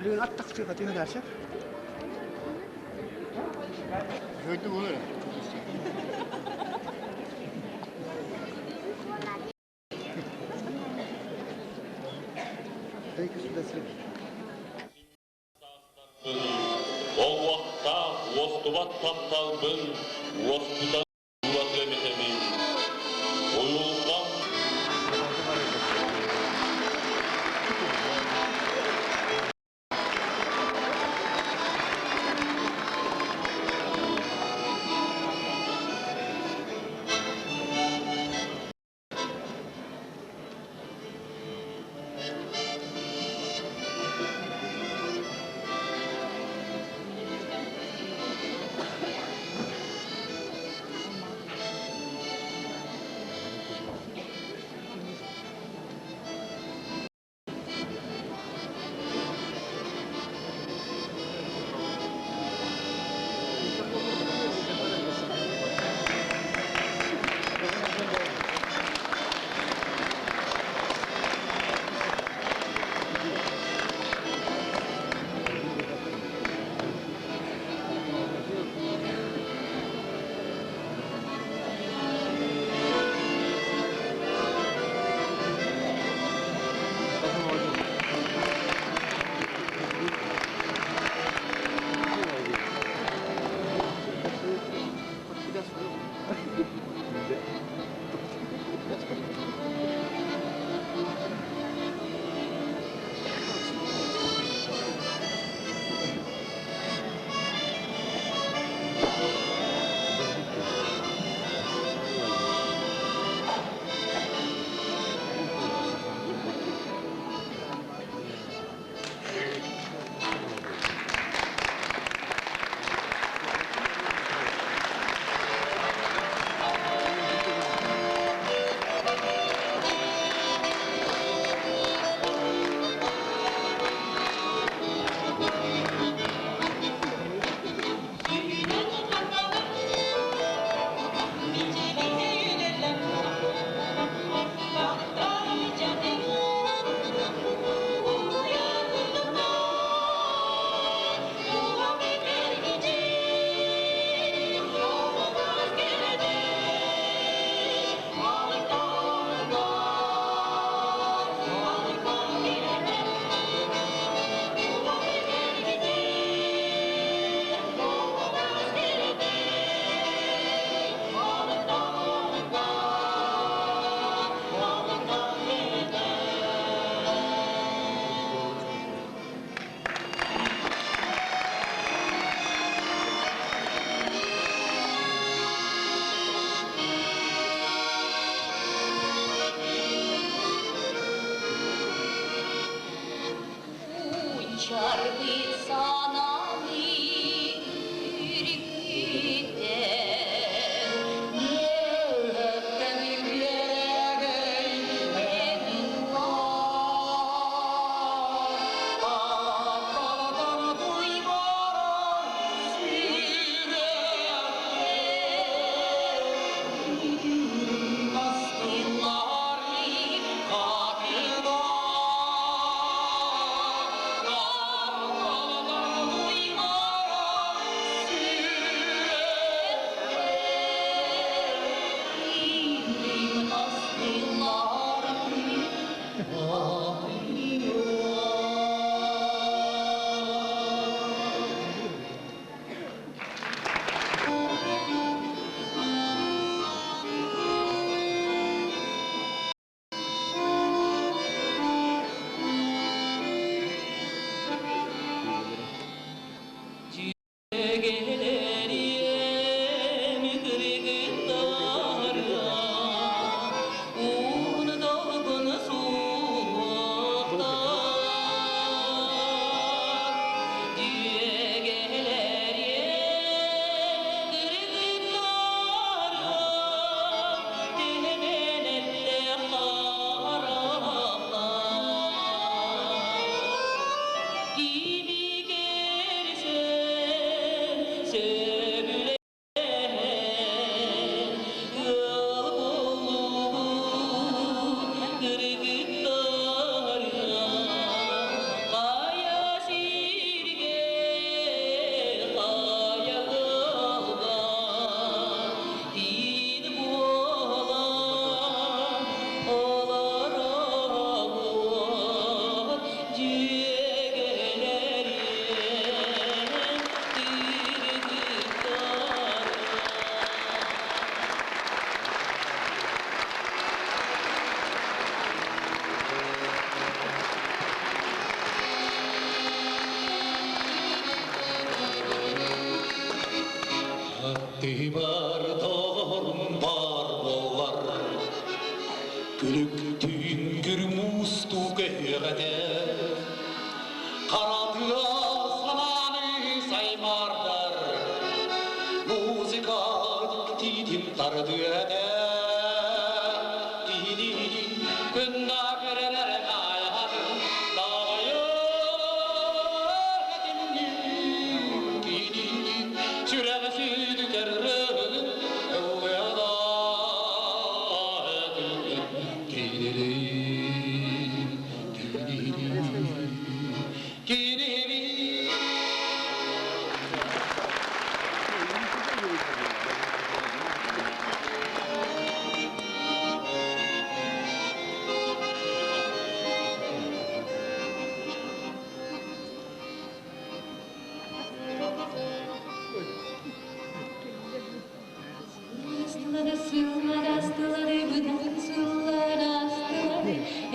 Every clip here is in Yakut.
Билигин ат тахсыаха түһэн сөп. Көрдүк olur. Ол уохтаах уостубат тапталбын уоскутан ууратыам этэбин. Уйулҕам Аттыбар доҕорум баар буоллар, Күлүктүүн күр муустуу көһүөх этэ. Хара тыа санааны саймаардар, Музыка дьиктитин тардыа этэ. Киһини күннэ көрөр хаайатын, Даҕайар этимнүүн киһини сүрэҕи сүтүтэр ыллыа Киһилиин, киһилиин, киһилиин. Сыллары,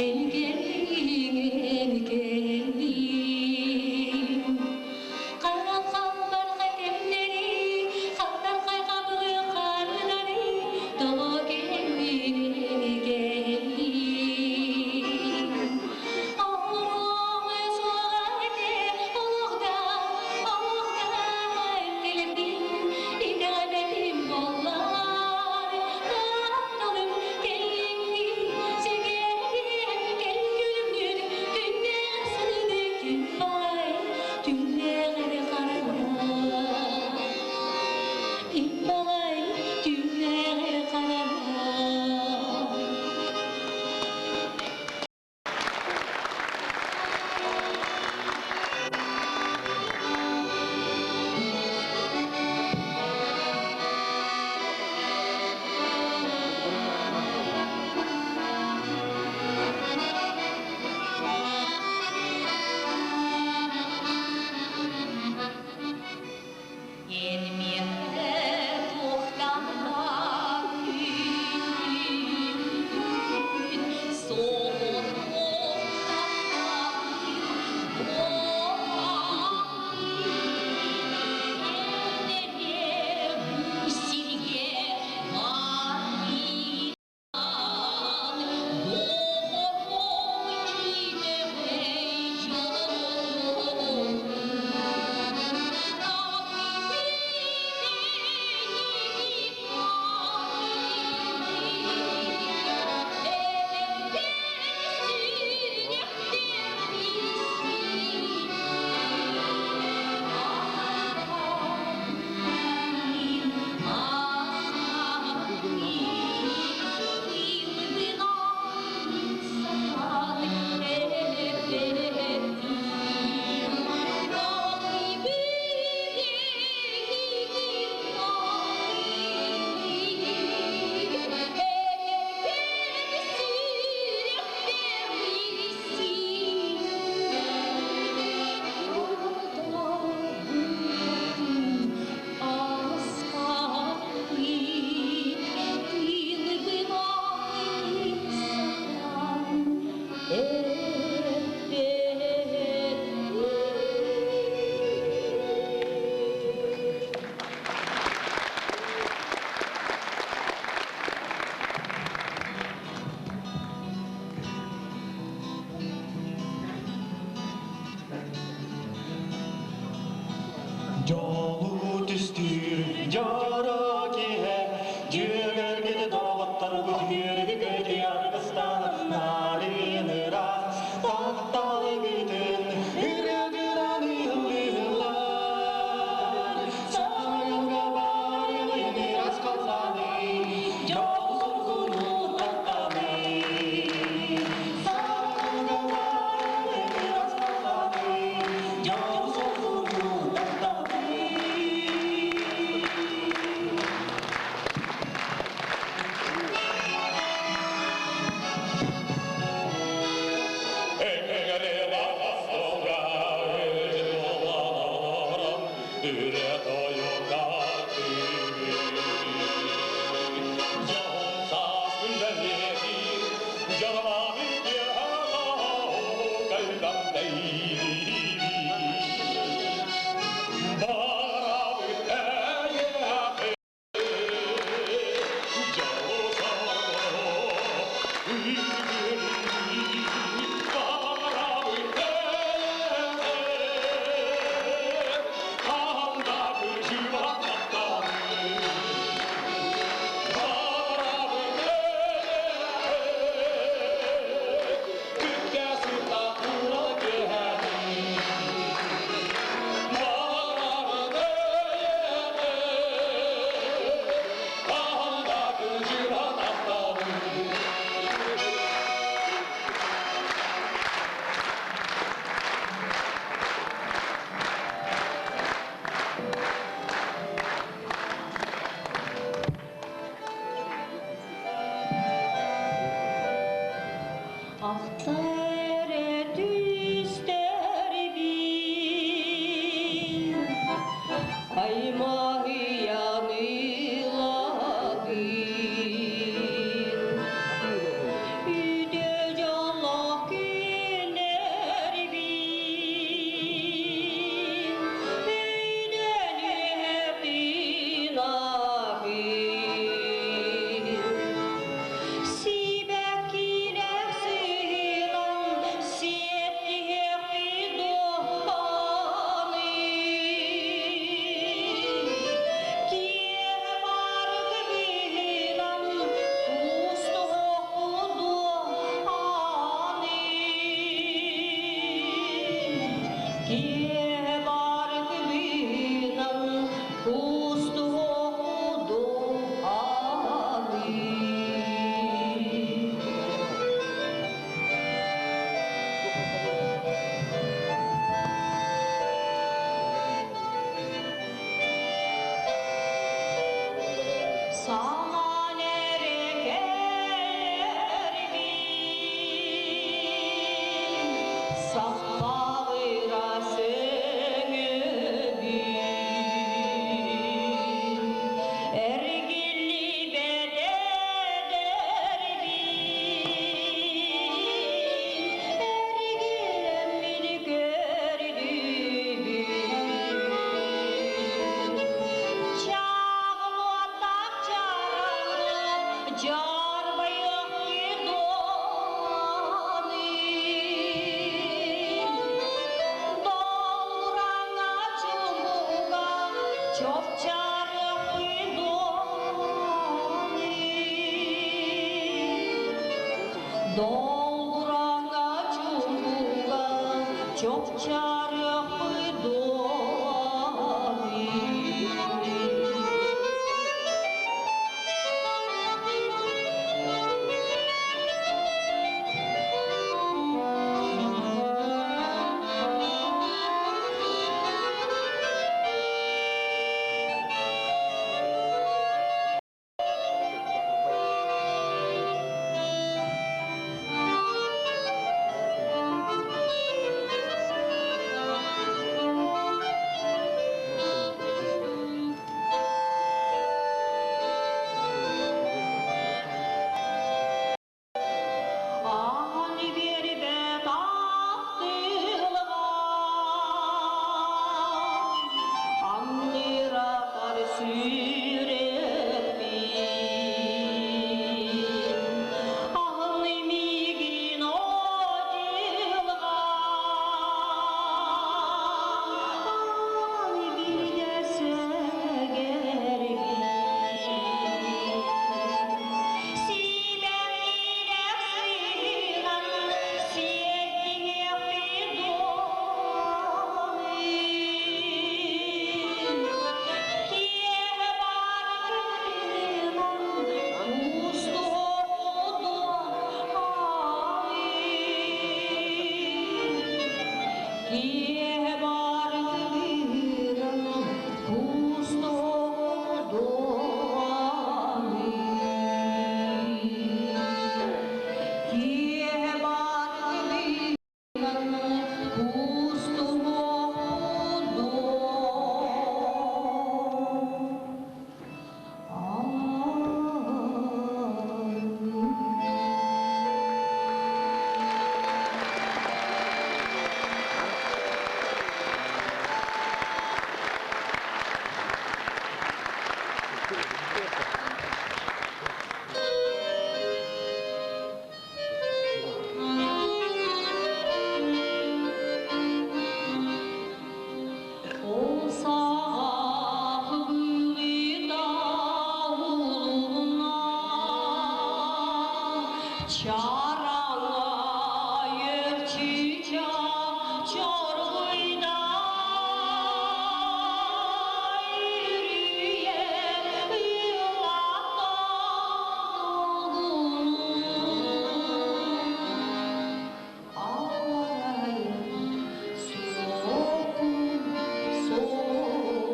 эн кэллиҥ, эн кэллиҥ. Хара халбарҕа кэмнэри, халтархай хабылы харылары, тоҕо кэллиҥ, эн кэллиҥ. Оҥоруоҥ суоҕа этэ олох да, олох да кэлэргин, итэҕэйбэтим буоллар, тапталым кэллиҥ сэгэрим кэл күлүмнүүр күннээх сырдык күн баай, түүннээх хараҥа. Күн баай, түүннээх хараҥа. Эн миэхэ туохтан күн соҕотох бу сиргэ баар Дьолу түстүүр дьоро киһи дьүөгэргит доҕотторгут үөргүт аргыстан нарын ыраас тапталгытын ырыгынан ыллыыллар саҥа барылын ыраас халлааны дьол соргуну тапталы саҥа барылын ыраас халлааны дьол соргуну тапталы. Canıma bir Дьаарбайыахпыт дуоный, Долгураҥҥа чуумпуга чопчаарыахпыт дуоный. Долгураҥҥа чуумпуга чопчаарыахпыт дуоный. Аан биэрбэт ахтылҕан, Анныратар сүрэхпин. Аһын миигин одьылҕан, Аан биирдэ сэгэрбин. Сибэккилэх сыһыан сиэттиһиэхпит дуоный. Киэһэ баар кытынан кустуһуохпут дуоный. Киэһэ баар кытынан кустуһуохпут дуоный. Киэһэ баар кытынан кустуһуохпут Ол саҕах былыта улунна, чараҥа чыычаах чоргуйда, үрүйэ ыллата долгунун. Алларайын суокун, суокун.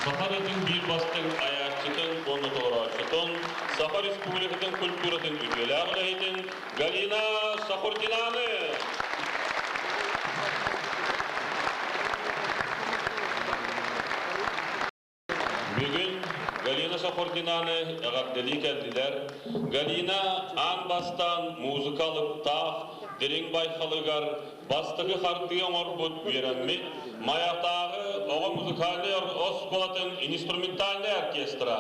Саха ырыатын биир бастыҥ айааччытын уонна толорооччутун, Саха Республикатын культуратын үтүөлээх үлэһитин Галина Шахурдинаны! Бүгүн Галина Шахурдинаны эҕэрдэлии кэллилэр. Галина аан бастаан музыка алыптаах дириҥ байхалыгар бастакы хардыы оҥорбут үөрэммит Майатааҕы оҕо музыкальнай оскуолатын инструментальнай оркестра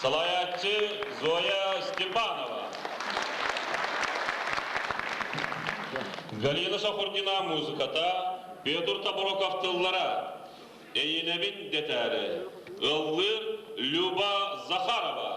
салайааччы Зоя Степанова. Галина Шахурдина музыката, Петр Табуроков тыллара, Эйинэбин дэтээри ыллыыр Люба Захарова.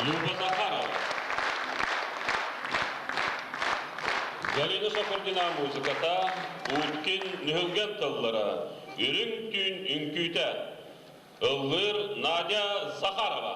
Люба Захарова. Галина Шахурдина музыката, Уткин Нүһүлгэн тыллара, Үрүҥ түүн үҥкүүтэ. Ыллыыр Надя Захарова.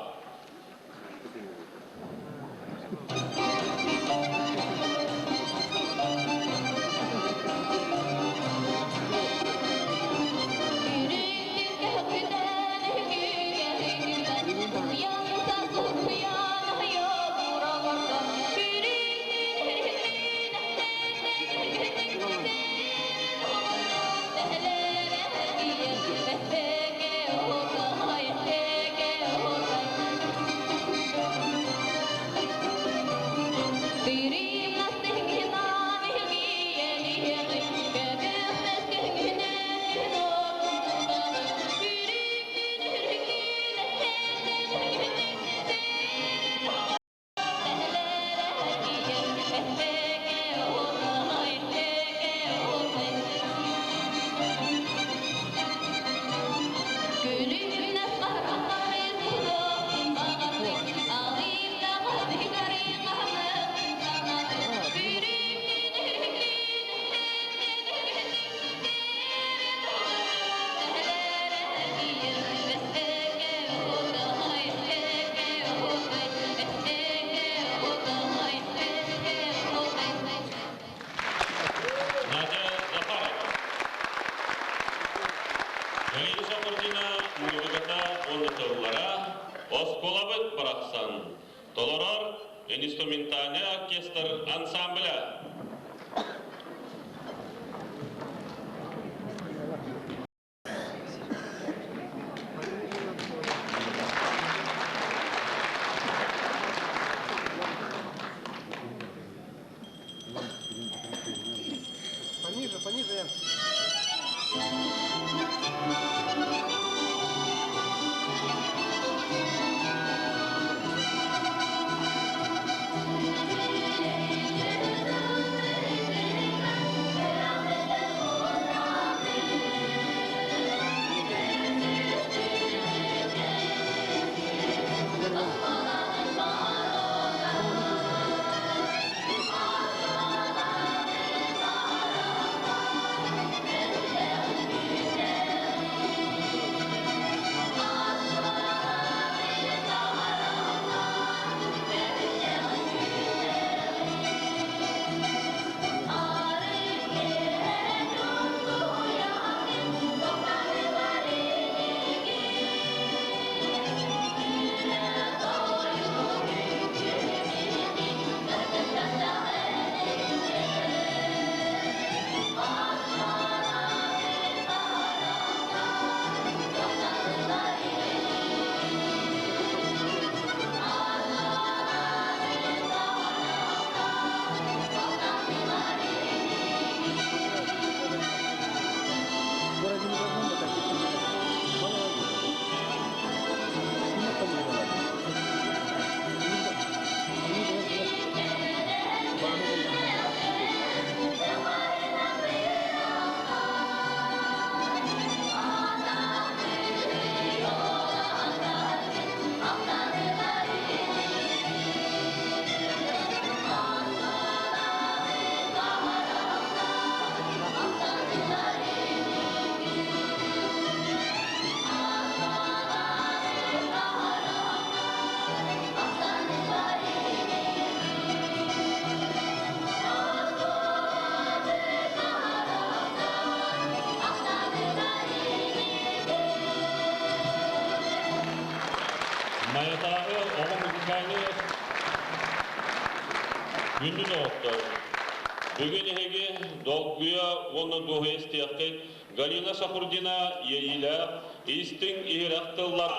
Надя Захарова. Галина Шахурдина музыката уонна тыллара оскуолабыт барахсан толорор инструментальный оркестр ансамбля. Майатааҕы оҕо музыкальнай Күндү доҕоттор, бүгүн эһиги долгуйа уонна дуоһуйа истиэххит Галина Шахурдина иэйиилээх, истиҥ иһирэх тыллар.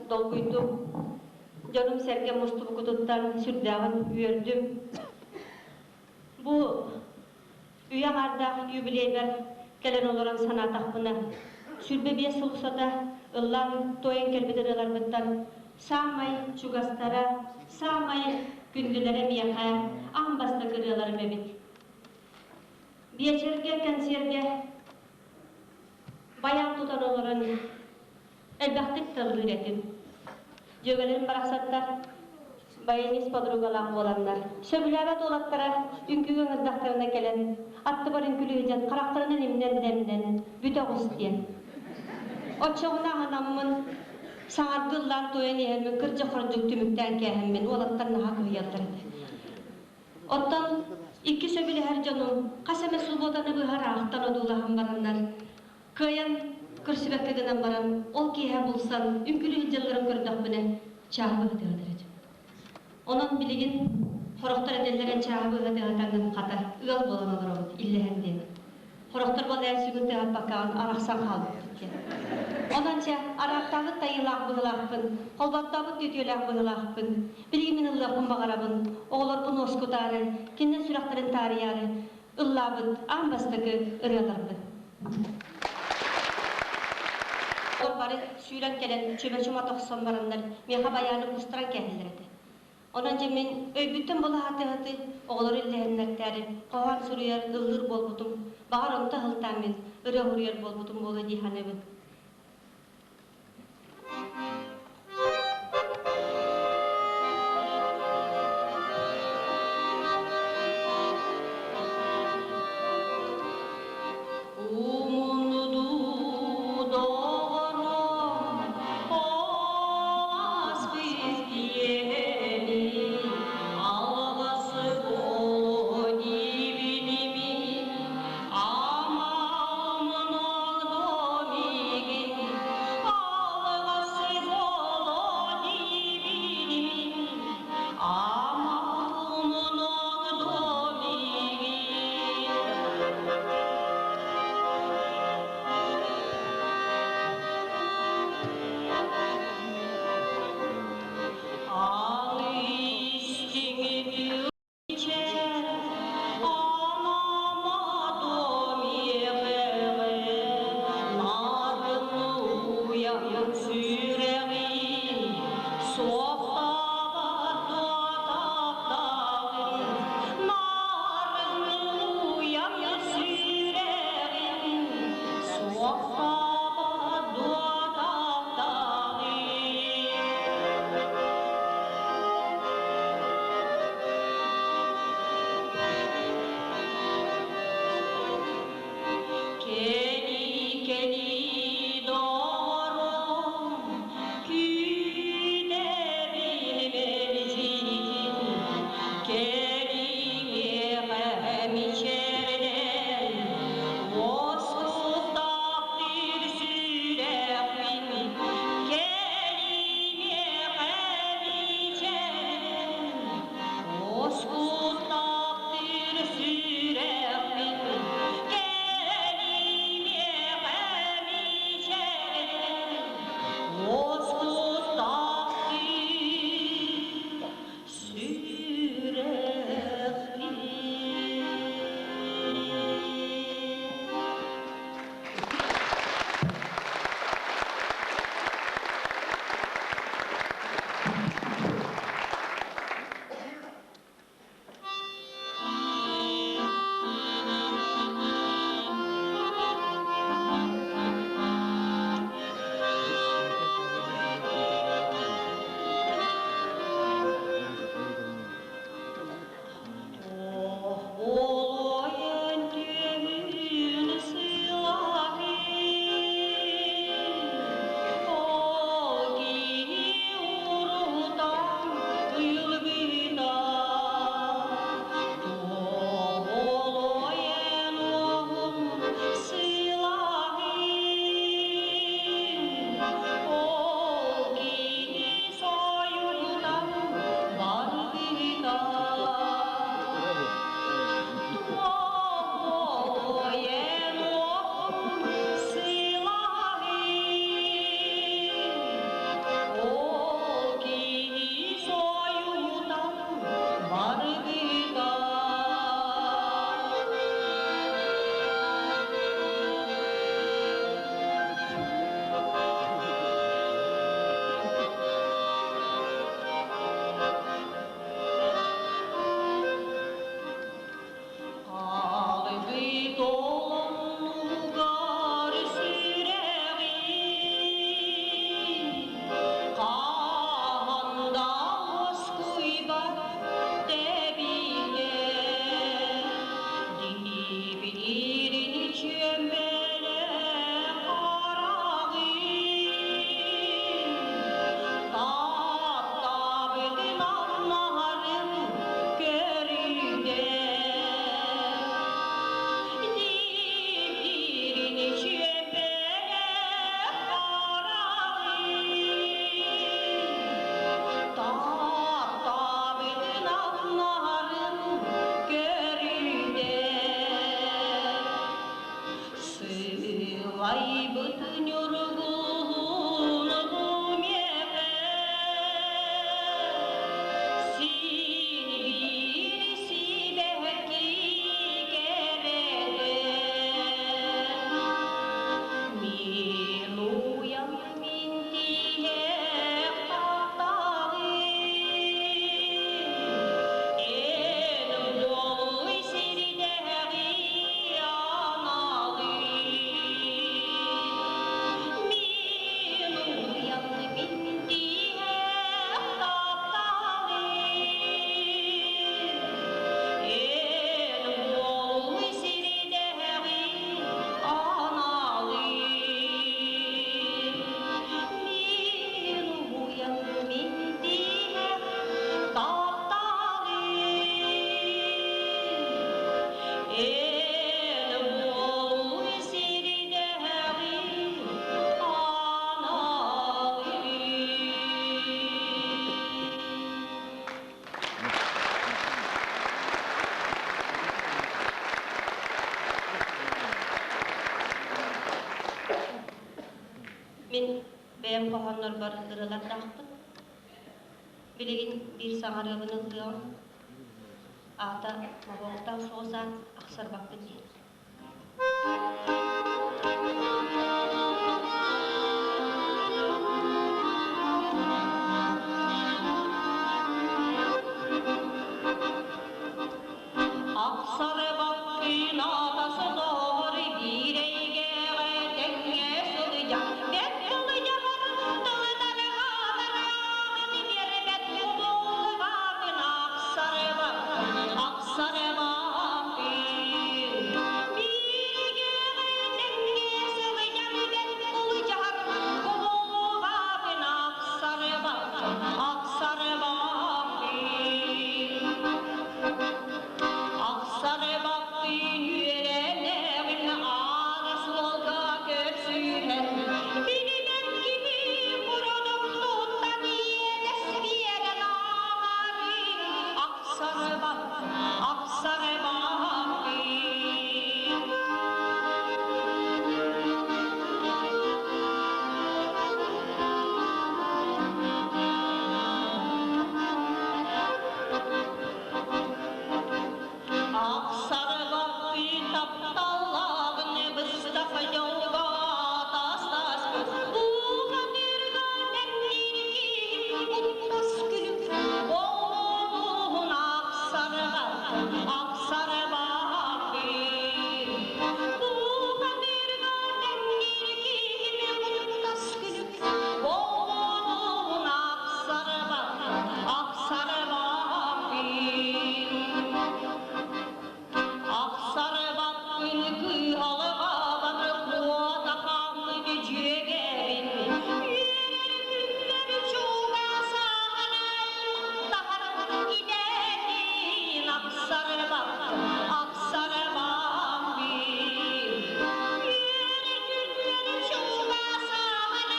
Долгуйдум. Дьонум-сэргэм мустубукутуттан сүрдээҕин үөрдүм. Бу үйэ аҥаардаах юбилейбар кэлэн олорон санаатахпына, 25 сыл устата ыллаан туойан кэлбит ырыаларбыттан саамай чугастара, саамай күндүлэрэ миэхэ аан бастакы ырыаларым эбит. Биэчэргэ, кэнсиэргэ Байаан тутан олорон элбэхтик тыллыыр этим. Дьүөгэлэрим барахсаттар баянист подругалаах буоланнар, сөбүлээбэт уолаттара үҥкүүгэ ыҥырдахтарына кэлэн, аттыбар үҥкүүлүү сылдьан харахтарынан имнэн-дэмнэн бүтэ оҕус диэн. Оччоҕуна аһынаммын, саҥардыы ыллаан туойан иһэммин кырдьык-хордьук түмүктээн кээһэммин уолаттар наһаа кыһыйаллар этэ. Оттон икки сөбүлэһэр дьонум хас эмэ субуотаны быһа ыраахтан одуулаһан бараннар, кыайан көрсүбэккэ гынан баран, ол киэһэ булсан үҥкүүлүү сылдьалларын көрдөхпүнэ, чааһы быһытыһытар этим. Онон билигин сорохтор этэллэрин чааһы быһытыһытаҥҥын хата ыал буолан олоробут, иллэһэн диэн. Сорохтор буолан сүгүн тыаһаппаккаҕын арахсан хаалбыппыт диэн. Онон чэ, араактаабыт тайыылаах быһыылаахпын, холботтообут түөтүөлээх быһыылаахпын. Билигин мин ыллыахпын баҕарабын, оҕолорбун уоскутаары, кинилэр сүрэхтэрин таарыйаары ыллаабыт аан бастакы ырыаларбын. Ол бары сүүрэн кэлэн чөмө-чөмө тохсон бараннар миэхэ байааны кустаран кээһэллэр этэ. Онон дьэ мин өйбүттэн була сатыы-сатыы оҕолору иллэһиннэртээри хоһоон суруйар, ыллыыр буолбутум. Баҕар онто аһылтаан мин ырыа суруйар буолбутум буолуо дии саныыбын. Умунду доҕорум, ааспыт киэһэни, алҕасы буолуо диибиними, амамын огдоми. Бэйэм хоһооннорбор ырыалардаахпын. Билигин биир саҥарыабын ыллыаҕым. Аата Моһуоктаах соҕус аат ахсарбаппын диэн. Ахсарбаппын аатасы доҕор биир эйгэҕэ тэҥҥэ сылдьан бэрт тылыйаҕар тылытарҕаатарааҕын биэрбэт кубулҕатын ахсарбаппын ахсарбаппын биир эйгэҕэ тэҥҥэ сылдьан бэрт тылыйаҕар кубулҕатын ахсарбаппын ахсарбаппын Ахсарбаппын үөрэнэбин аара суолга көрсүһэн билимэн киһи курдук туттан иэдэс биэрэн ааҕарын ахсарбап ахсарбаппын. Ахсарбаппын тапталлааҕын быстах дьолго тастаспыт бухатыырга тэҥниир киһим уттас күлүк буолуоҕун ахсарбаппын ахсарбаппын бухатыырга тэҥниир киһим уттас күлүк буолуоҕун ахсарбаппын ахсарбаппын. Ахсарбаппын кыһалҕабар куота хааммыт дьүөгэбин үөрэр күммэр чугас ааҕар идэтин ахсарбаппын ахсарбаппын үөрэр күммэр чугас ааҕар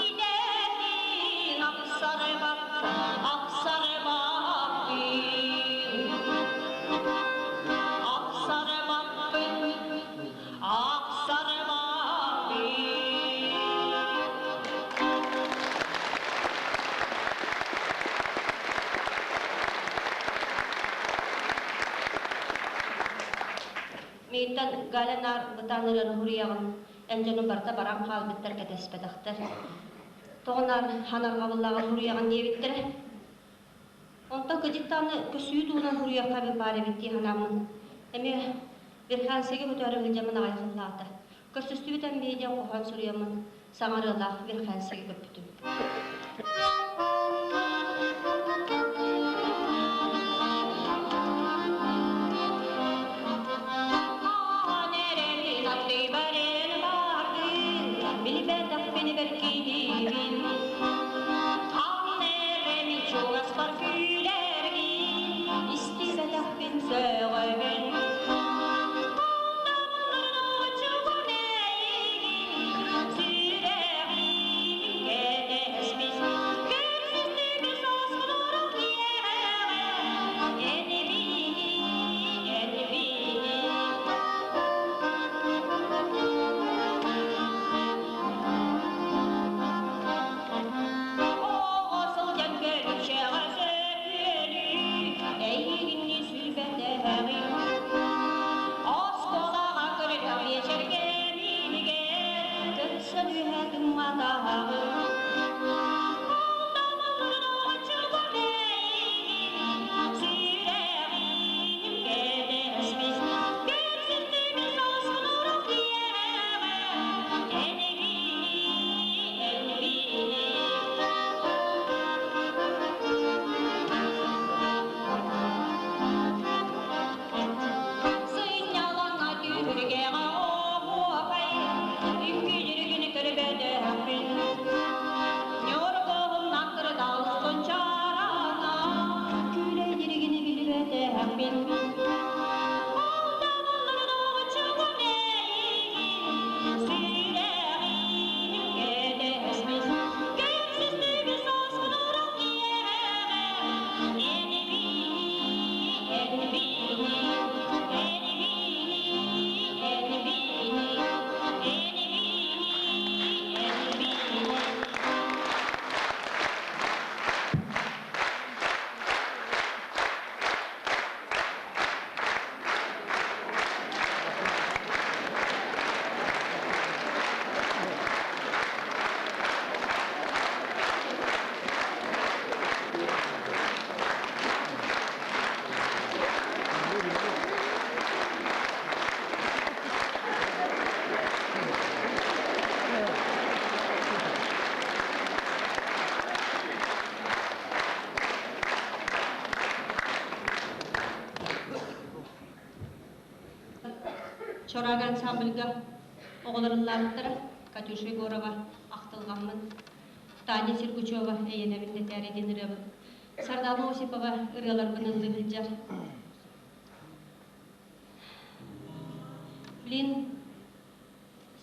идэтин ахсарбаппын ахсарбаппын. Ахсарбаппын, ахсарбаппын. Мииттэн Галя наар бытаанырыан уһуруйаҕын, эн дьонум барыта баран хаалбыттар кэтэспэтэхтэр. Тоҕо наар ханарҕабыллааҕын уһуруйаҕын диэбиттэрэ. Онтон кыдьыктааны көссүү туһунан суруйуохха эбит баар эбит дии санааммын, эмиэ Верхоянскайга көтөөрү сылдьаммын аҕай сыллаата. Көрсүстүбүт эмиэ диэн хоһоон суруйаммын, саҥарыалаах Верхоянскайга көппүтүм. Билбэтэхпин бэркиһиибин Чугаспар күүлэргин истибэтэхпин сөҕөбүн. Сүрэҕим кэтэспит. Чораага ансамбльга оҕолор ыллаабыттара. Катюша Егорова Ахтылҕаммын, Таня Сергучева Эйэнэбин дэтээри диэн ырыабын. Сардаана Осипова ырыаларбын ыллыы сылдьар. Блин,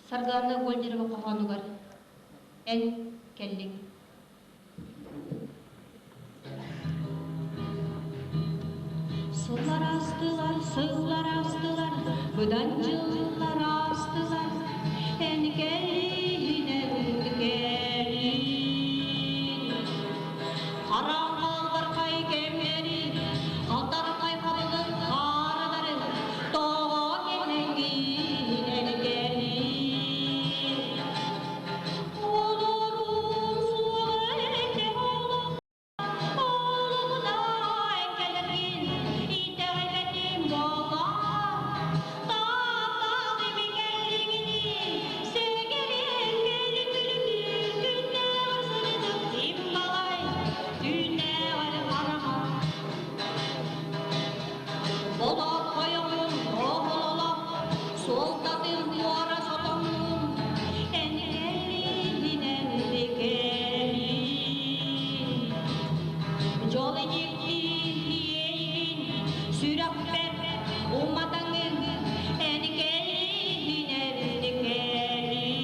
Сардаана Гольдерова хоһоонугар Эн кэллиҥ. Сыллар аастылар, сыллар аастылар, быдан дьыллар аастылар, эн кэлин, эн кэлин. Хараҥалархай кэмнэри, халтархай хабылын хааралары, тоҕо кэлэҥҥин эн кэлин. Олорум суоҕа этэ олох. Суолтатын туора сотоҥҥун эн кэллин, эн кэлин. Дьол дьиктиэйгин сүрэхпэр уматаҥын эн кэлин, эн кэлин.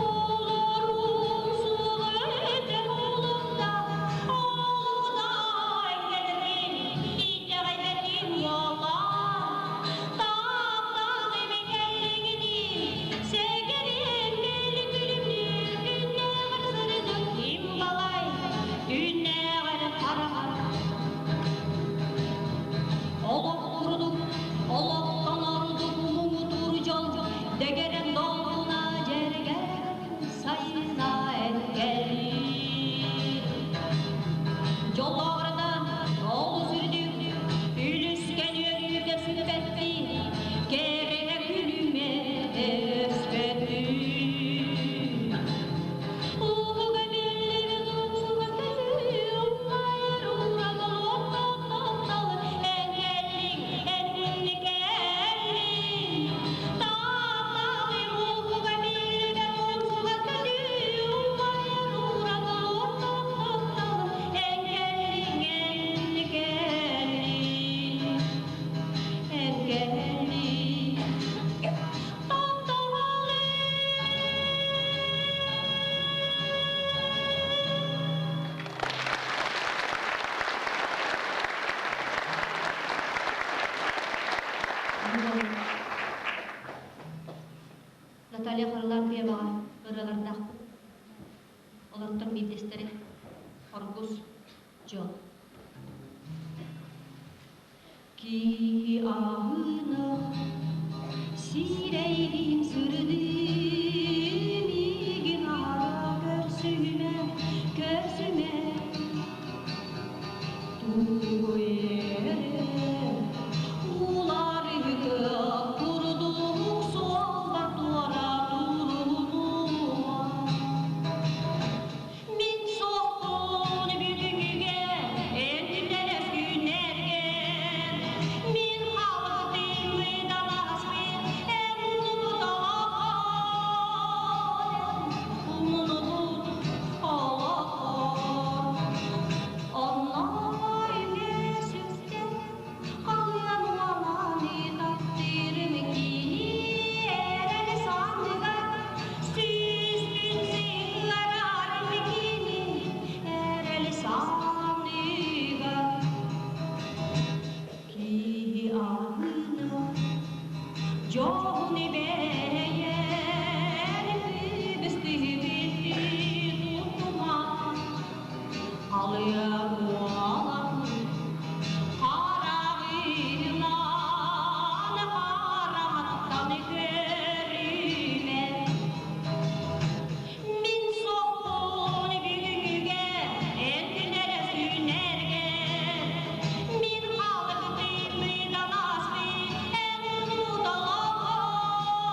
Олорум суоҕа этэ олохто, олохто эн кэлэргин итэҕэйбэтим буоллар. Тапталым кэллиҥин сэгэрин били күлүмнүүр күннээҕэр сырдык ким балай түүннээҕэр хараҥа. Олох курдук, олохтон ордук муҥутуур дьол дэгэрэн долгуна дьэргэн сайына эн кэллиҥ. Дьоллоорунан олус үрдүк, үлүскэн үөрүүгэ сүппэттии, кэрэ күлүмэ өспөтүн. Ууга биллибит умсуга кэлии, умайар урагыл оттон таптал, эн кэллиҥ, эн кэллиҥ. Тапталым ууга биллибит умсуга кэлии, умайар урагыл оттон таптал, эн кэллиҥ, эн кэллиҥ, эн кэллиҥ. Тапталым. Наталья Харлампьеваҕа ырыалардаахпыт. Олортон биирдэстэрэ Хоргус Дьол. Киһи аһына сирэйгин сырдыы миигин аһара көрсүмэ, көрсүмэ. Тугу эрэ уларытыах курдук суолбар туора турунума. Мин суохпун бүгүҥҥүгэ, эн күндэлэс күннэргэр. Мин хаалбытым ыдаласпыт, эн умнубут олоххор, умнубут олоххор. Онно сүктэн халыан уоланы таптыырым кини эрэл санныгар сүүспүн сыһыарарым кини эрэл санныгар. Киһи аһына дьоһун бэйэн кыбыстыбыт туттума халыан уолан хараҕынан хараҕыттан көрүмэ. Мин суохпун бүгүҥҥүгэ, эн күннэрэ сүүнэргэ. Мин хаалбытым ыдаласпыт, эн умнубут олоххор.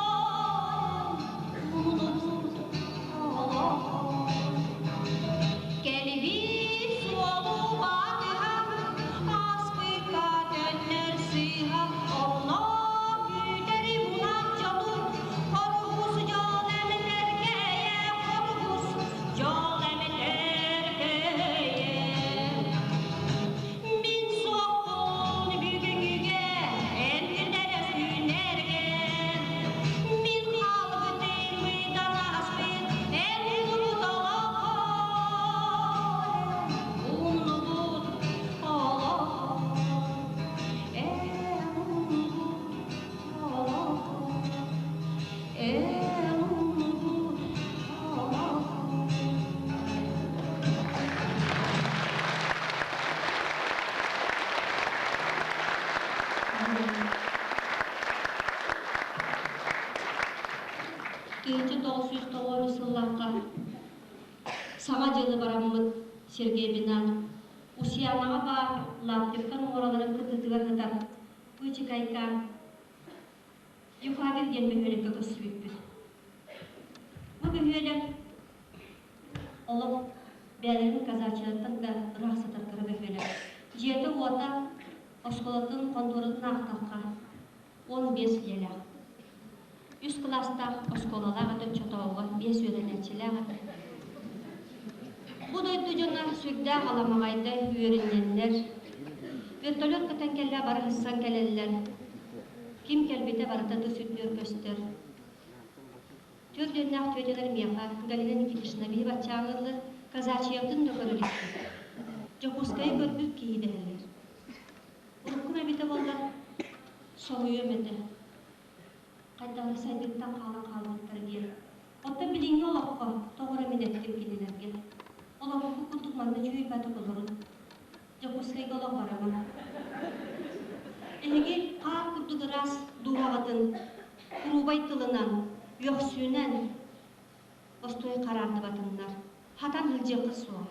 1990 сыллаахха Саҥа дьылы бараммыт Сергейбинаан Усьянаҕа баар Лаптевтар муораларын кытыытыгар сытар Пычыкайкаан Юкагир диэн бөһүөлэккэ көрсүбүппүт. Бу бөһүөлэк олох бэйэлэрин казачьелартан да ыраах сытар кыра бөһүөлэк. Дьиэтэ-уота оскуолатын хонтуоратын аахтахха 15 дьиэлээх. Үс кылаастаах оскуолалаах этэ оччотооҕуга биэс үөрэнээччилээх этэ. Бу дойду дьоно сүрдээх аламаҕайдай үөрүнньэннэр, вертолет көтөн кэллэ бары сыссан кэлэллэр. Ким кэлбитэ барыта тыс үрдүөр көстөр. Түөрт үөннээх түөтэлэр миэхэ Галина Никитична биһи баччааҥҥыллар казачьябытын да көрө иликпит. Дьокуускайы көрбүт киһи дэһэллэр. Уруккум эбитэ буоллар, соһуйуом этэ. Хайдах эрэ сайдыыттан хаалан хаалбыттар диэн. Оттон билиҥҥи олоххо тоҕо эрэ мин эттим кинилэргэ. Олоҕурбут курдук манна үчүгэй баты олорун. Дьокуускайга олох бараман. Эһиги хаар курдук ыраас дууһаҕытын куруубай тылынан, үөхсүүнэн бостуой хараардыбатыннар. Хатан сылдьыахха суох.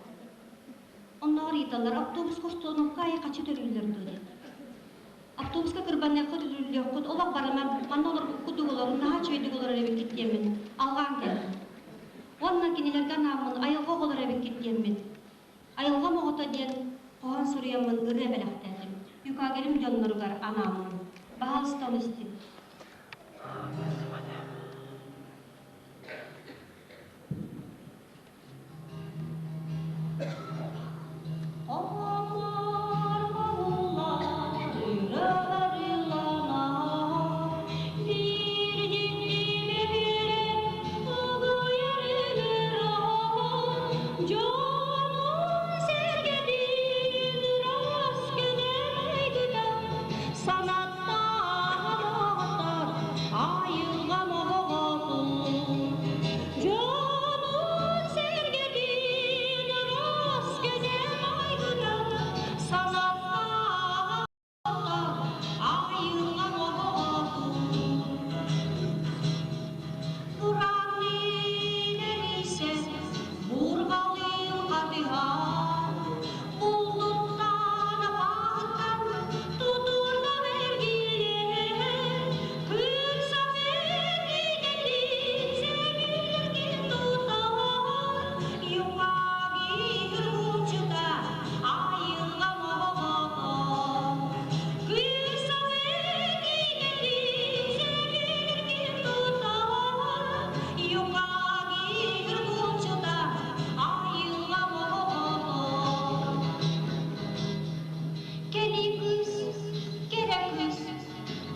Оннооҕор ыйыталлар, автобуска остановка аайы хаччы төлүүллэр дуо диэн. Автобуска кырбаныаххыт, үтүрүллүөххүт, олох барыман, манна олорбуккут олорун, наһаа үчүгэйдик олорор эбиккит диэммин алҕаан кэллим. Уонна кинилэргэ анааммын айылҕа оҕолоро эбиккит диэммин, айылҕам оҕото диэн хоһоон суруйаммын ырыа бэлэхтээтим. Юкагерим дьонноругар анааммын. Баһаалыста ону истиҥ. Айылҕам оҕотун Дьонун-сэргэтин ыраас кэдэм айгытан, санаттаах айылҕам оҕотун. Буранныын эрийсэн, бурҕалыын хатыһан, булдуттан, апаһыттан тутурдам эргиллэн, күн саҥа киитэлин сэбилгин тутан, юкагир булчута айылҕам оҕото. Күн саҥа киитэлин сэбилгин тутан, юкагир булчута айылҕам оҕото. Кэлии кыыс, кэрэ кыыс,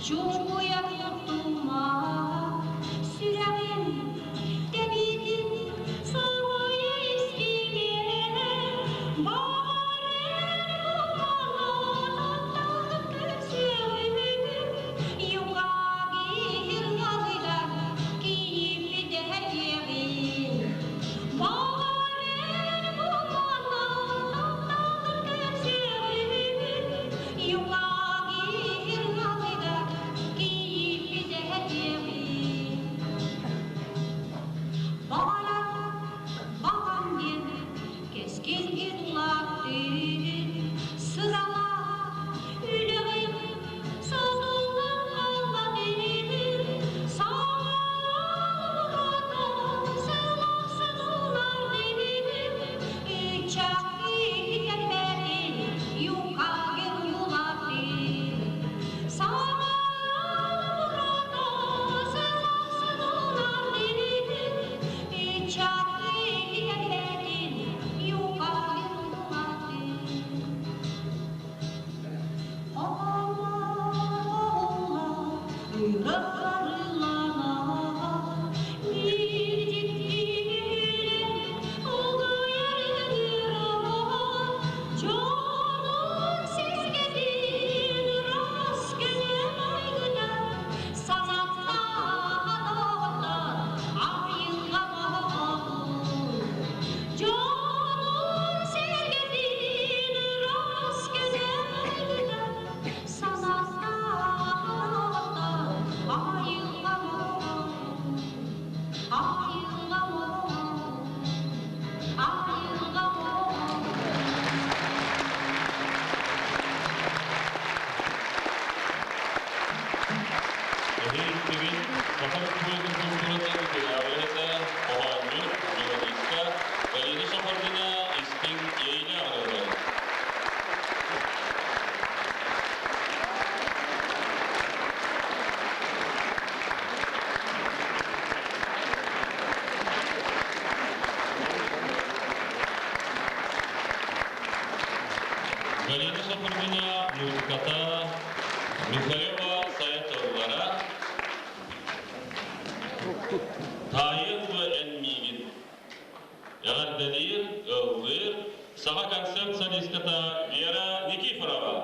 чуҥкуйа туттума, сүрэҕин тэбиитин соһуйа истимэ, баҕар булманан көрсүөҕүм, юкагир налыгар кииппит эһэйиэҕин. Баҕар булманан көрсүөҕүм, юкагир налыгар Эһиги Саха Республикатын культуратын үтүөлээх хоһоонньут, мелодистка Галина Шахурдина истиҥ иэйиилээх ырыаларын. Галина Шахурдина музыката Михалева Сайа тыллара Таайын дуо эн миигин Эҕэрдэлиир, ыллыыр Саха концерт солистката Вера Никифорова.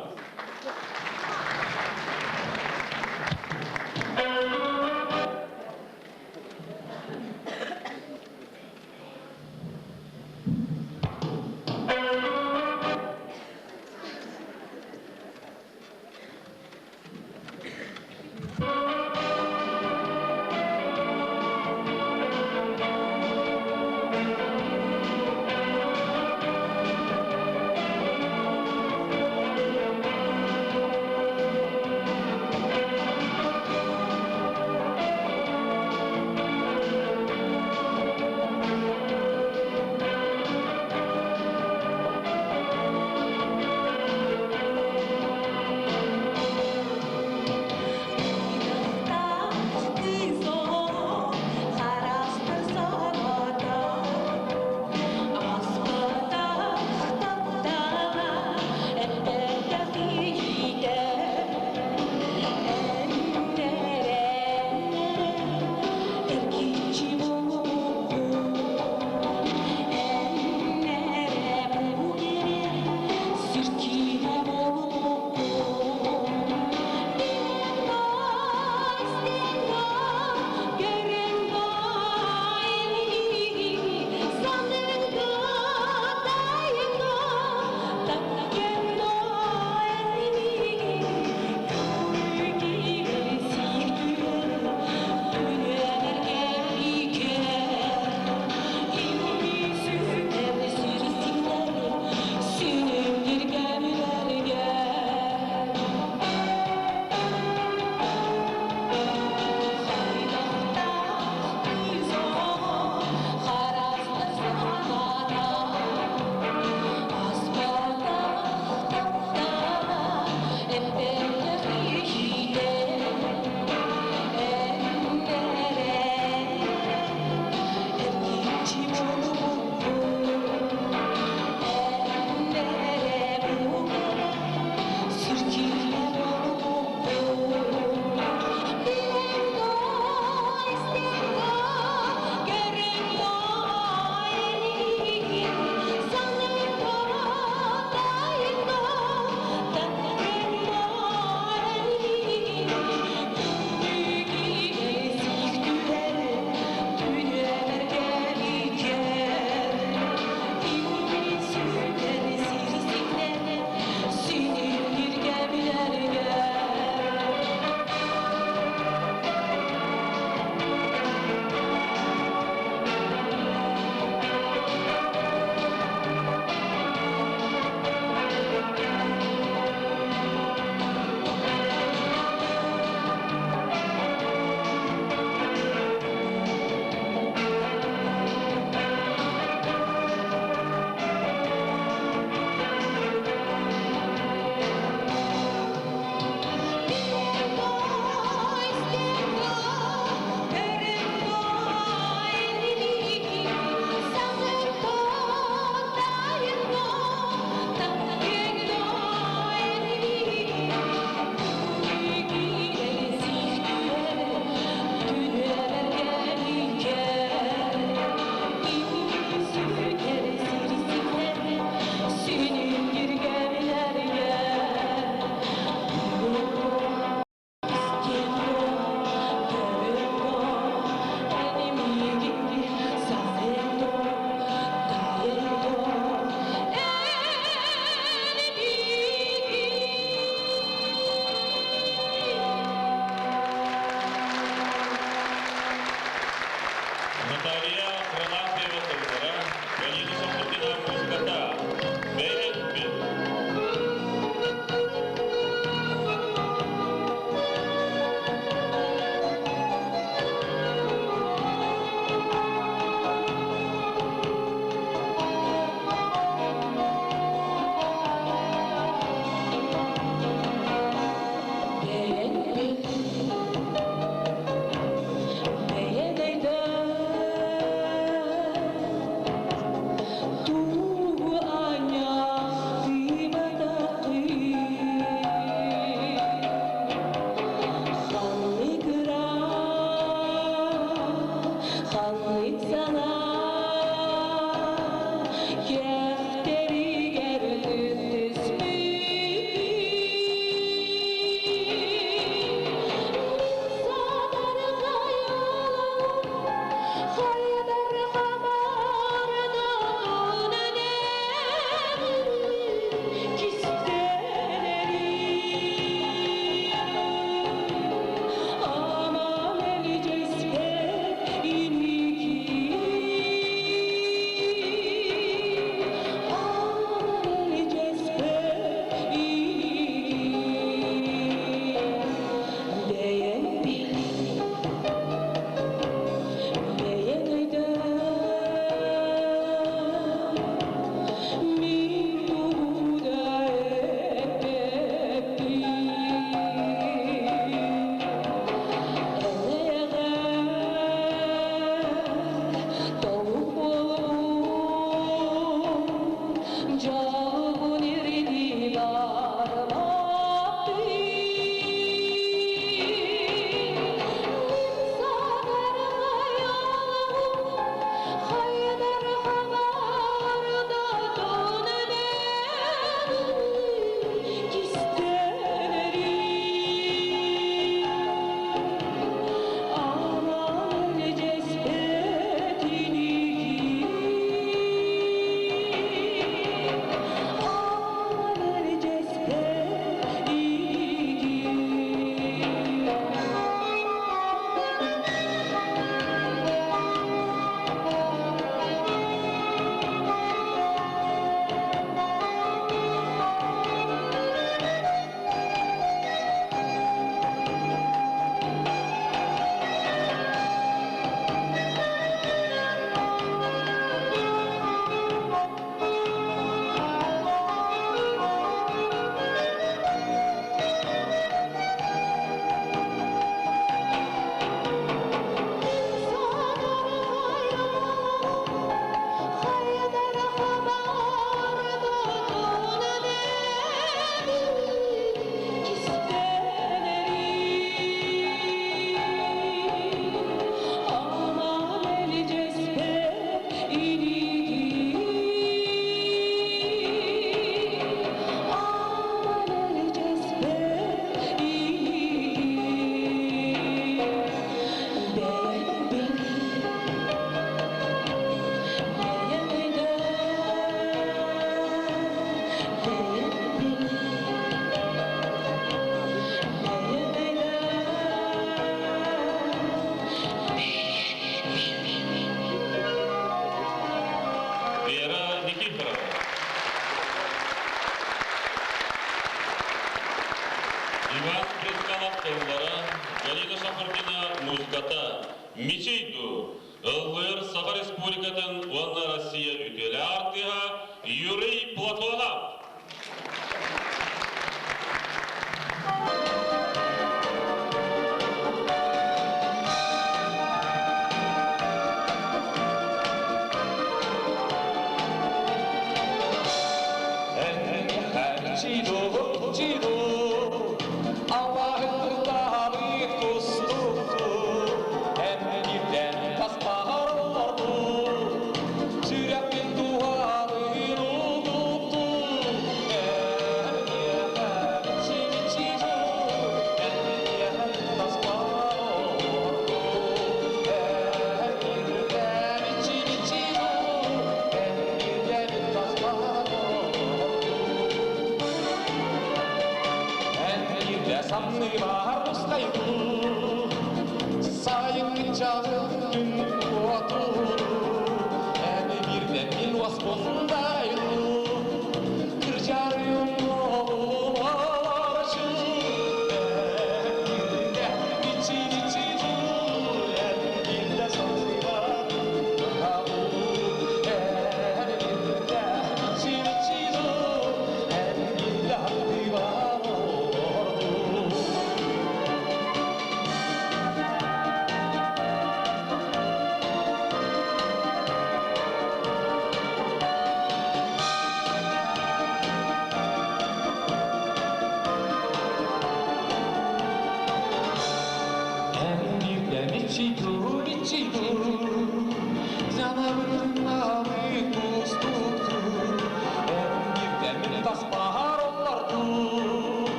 Иван Брызгалов тыллара, Галина Шахурдина музыката, Мичий дуу, ыллыыр Саха Республикатын уонна Россия үтүөлээх артыыһа Юрий Платонов.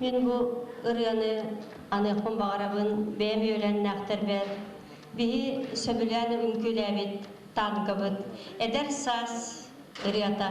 Мин бу ырыаны аныахпын баҕарабын, бэйэм үөлэннээхтэрбэр. Биһи сөбүлээн үҥкүүлээбит танкабыт «Эдэр саас» ырыата.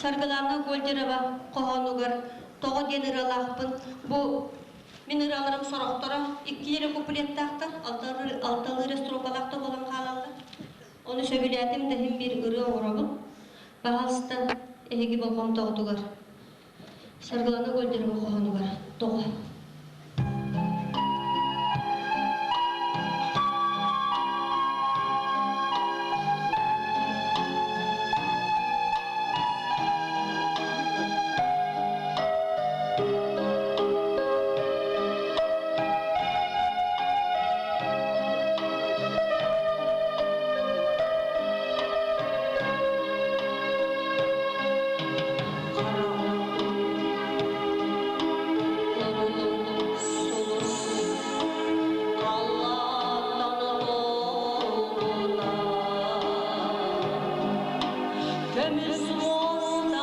Саргылана Гольдерова хоһоонугар Тоҕо диэн ырыалаахпын. Бу мин ырыаларым сорохторо иккилэрэ куплеттаахтар, алталыы строфалаах да буолан хаалаллар. Ону сөбүлээтим да иһин биир ырыа оҥоробун. Баһаалыста эһиги болҕомтоҕутугар. Саргылана Гольдерова хоһоонугар Тоҕо. Көмүс муоста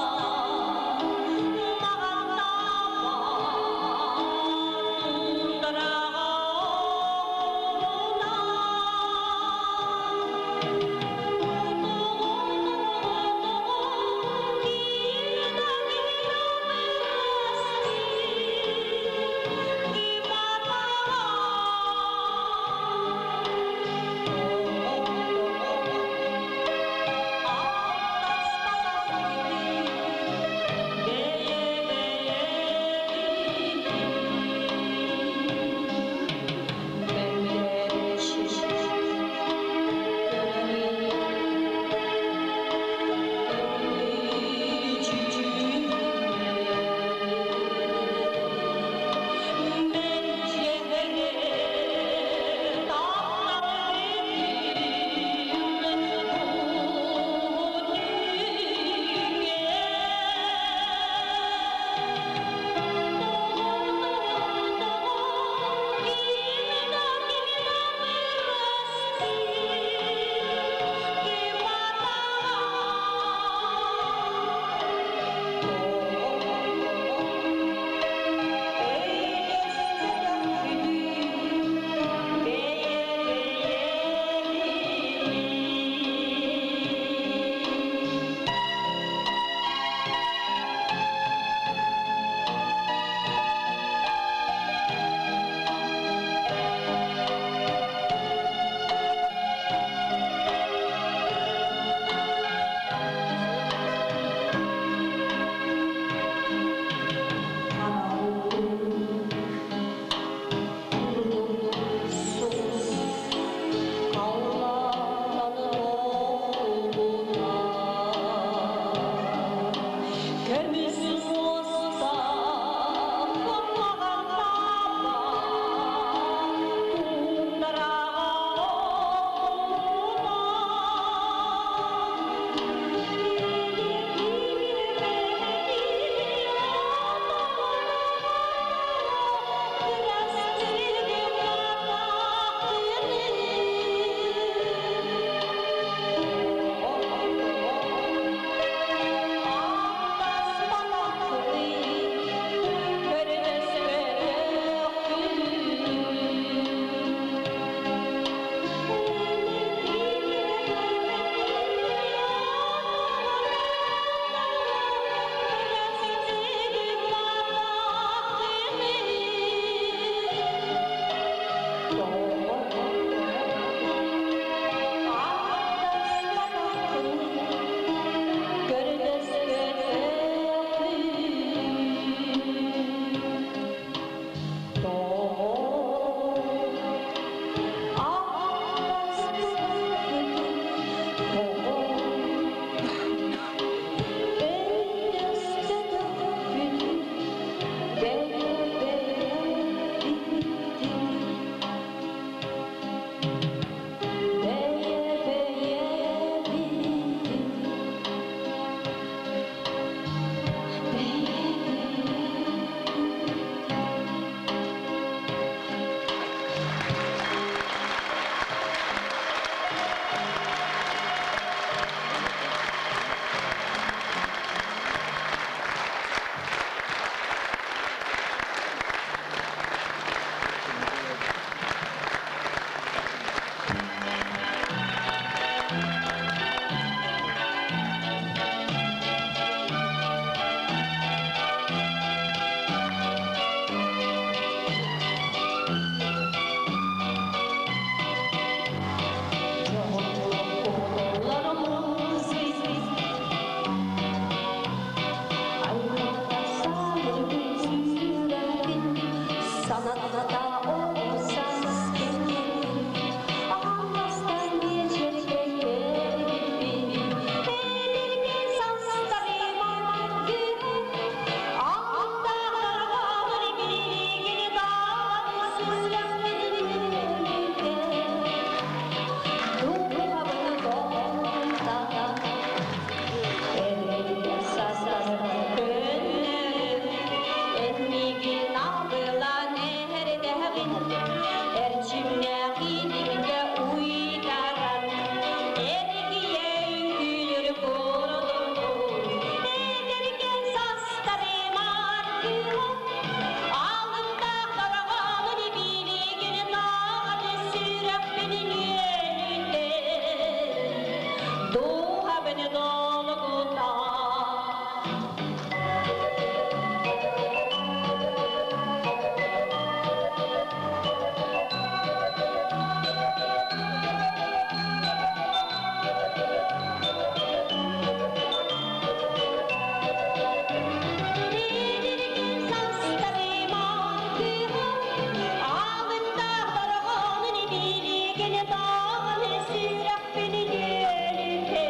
Сүрэхпин үөлүтэ,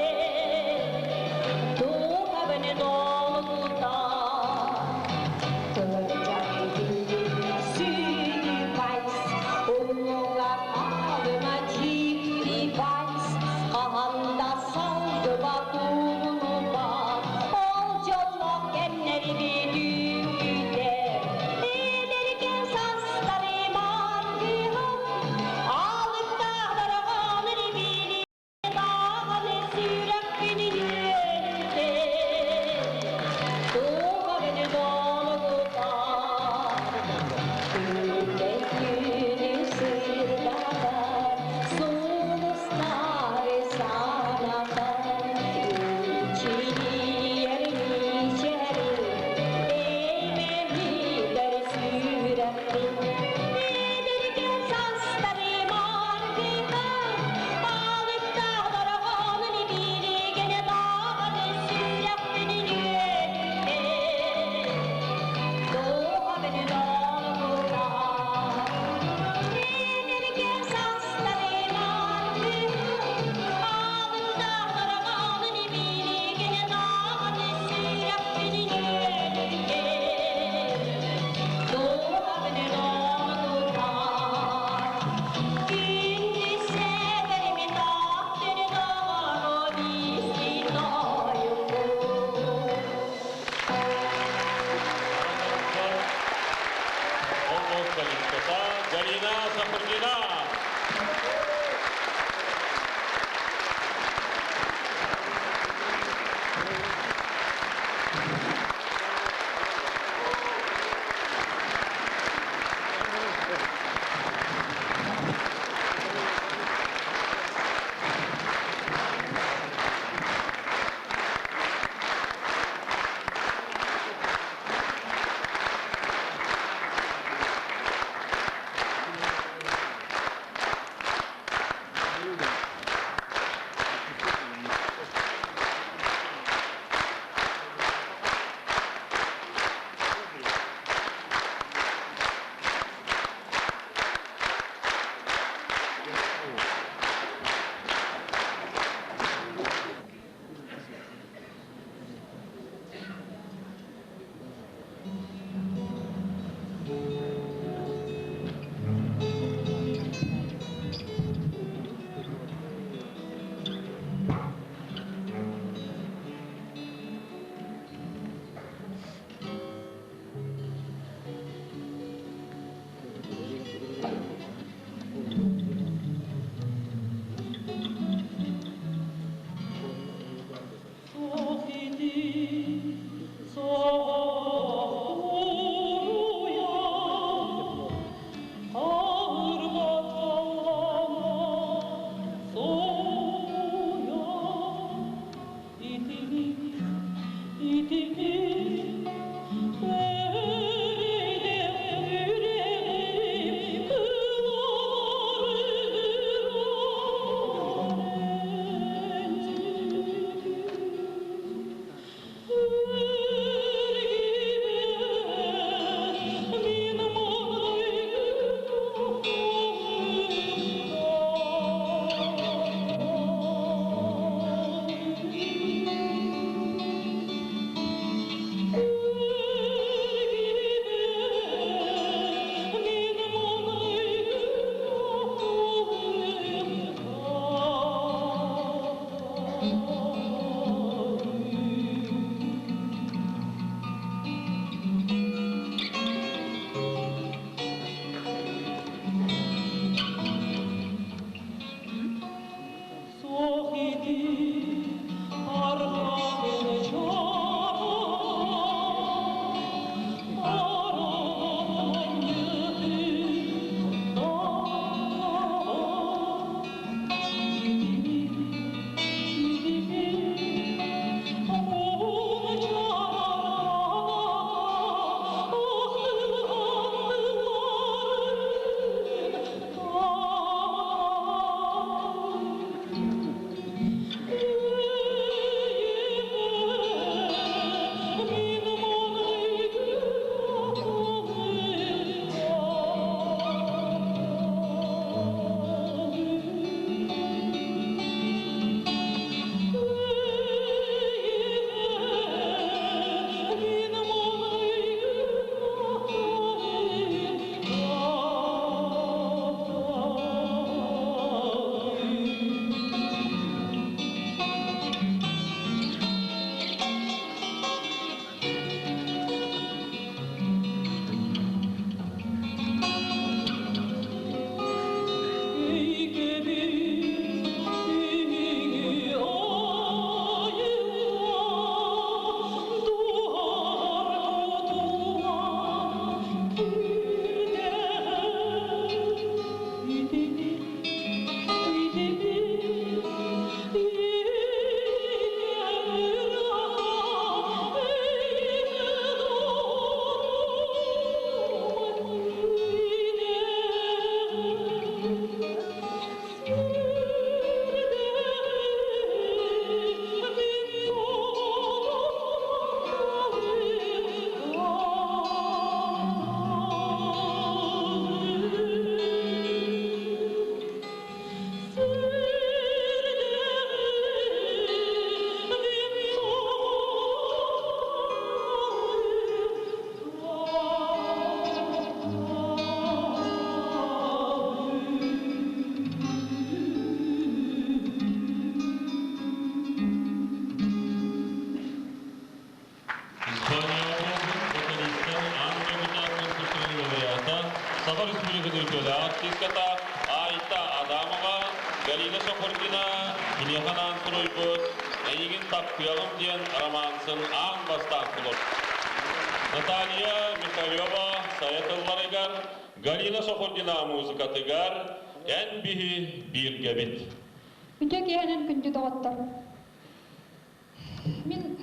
дууһабын долгута. Кырдьан сүдү вальс, умнуга хаалыма дьикти вальс, хаһан да салгыбат умнубат, ол дьоллоох кэмнэри бүтүүтэ. Эдэркээн саастарым аргыһым, алыптаах дорҕоонун билин даҕаны сүрэхпин үөрдэ, дууһабын долгута. Күндэй күнү сырдатар, сулустары санатар, мичилийэр мичээрин, эймэһитэр сүрэхпин. Эдэркээн саастарым аргыһым, алыптаах дорҕоонун билигин даҕаны сүрэхпин үөрдэ, дууһабын долгута. Эдэркээн саастарым аргыһым, алыптаах дорҕоонун билигин даҕаны сүрэхпин үөрдэ, дууһабын долгута. Күндү сэбэрим таптыр доҕоро истиҥ тойугу. Ол солистката Галина Шахурдина. Суох ити, суох уруйа, хаһырҕа халлаана соһуйа. Итини, итини эрэйдээх сүрэҕим кыланар Мин маҥнайгы Мин маҥнайгы Суох ити арҕаһын чараҥ, аралдьытын даҕа. Итини, итини мунчаарар ахтылҕан тылларын таба. үтүөлээх артыыската Айта Адамова, Галина Шахурдина киниэхэ анаан суруйбут «Эйигин таптыаҕым» диэн романсын аан бастаан толорбут. Наталья Михалева сайа тылларыгар, Галина Шахурдина музыкатыгар «Эн биһи бииргэбит». Үтүө киэһэнэн күндү доҕоттор! Мин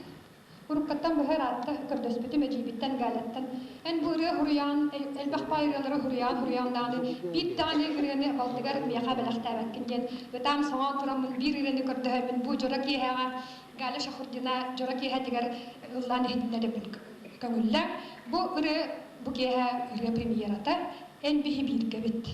уруккаттан быһа ыраатта көрдөспүтүм эдьиийбиттэн Галяттан. Эн бу ырыа хуруйаан, элбэх баай ырыалары хуруйаан хуруйаан даҕаны биир даҕаны ырыаны балтыгар миэхэ бэлэхтээбэккин диэн ытаан соҥоон тураммын биир ырыаны көрдөһөммүн бу дьоро киэһэҕэ Галя Шахурдина дьоро киэһэтигэр ыллаан иһитиннэрэбин көҥүллээн. Бу ырыа бу киэһэ ырыа премьерата Эн биһи бииргэбит.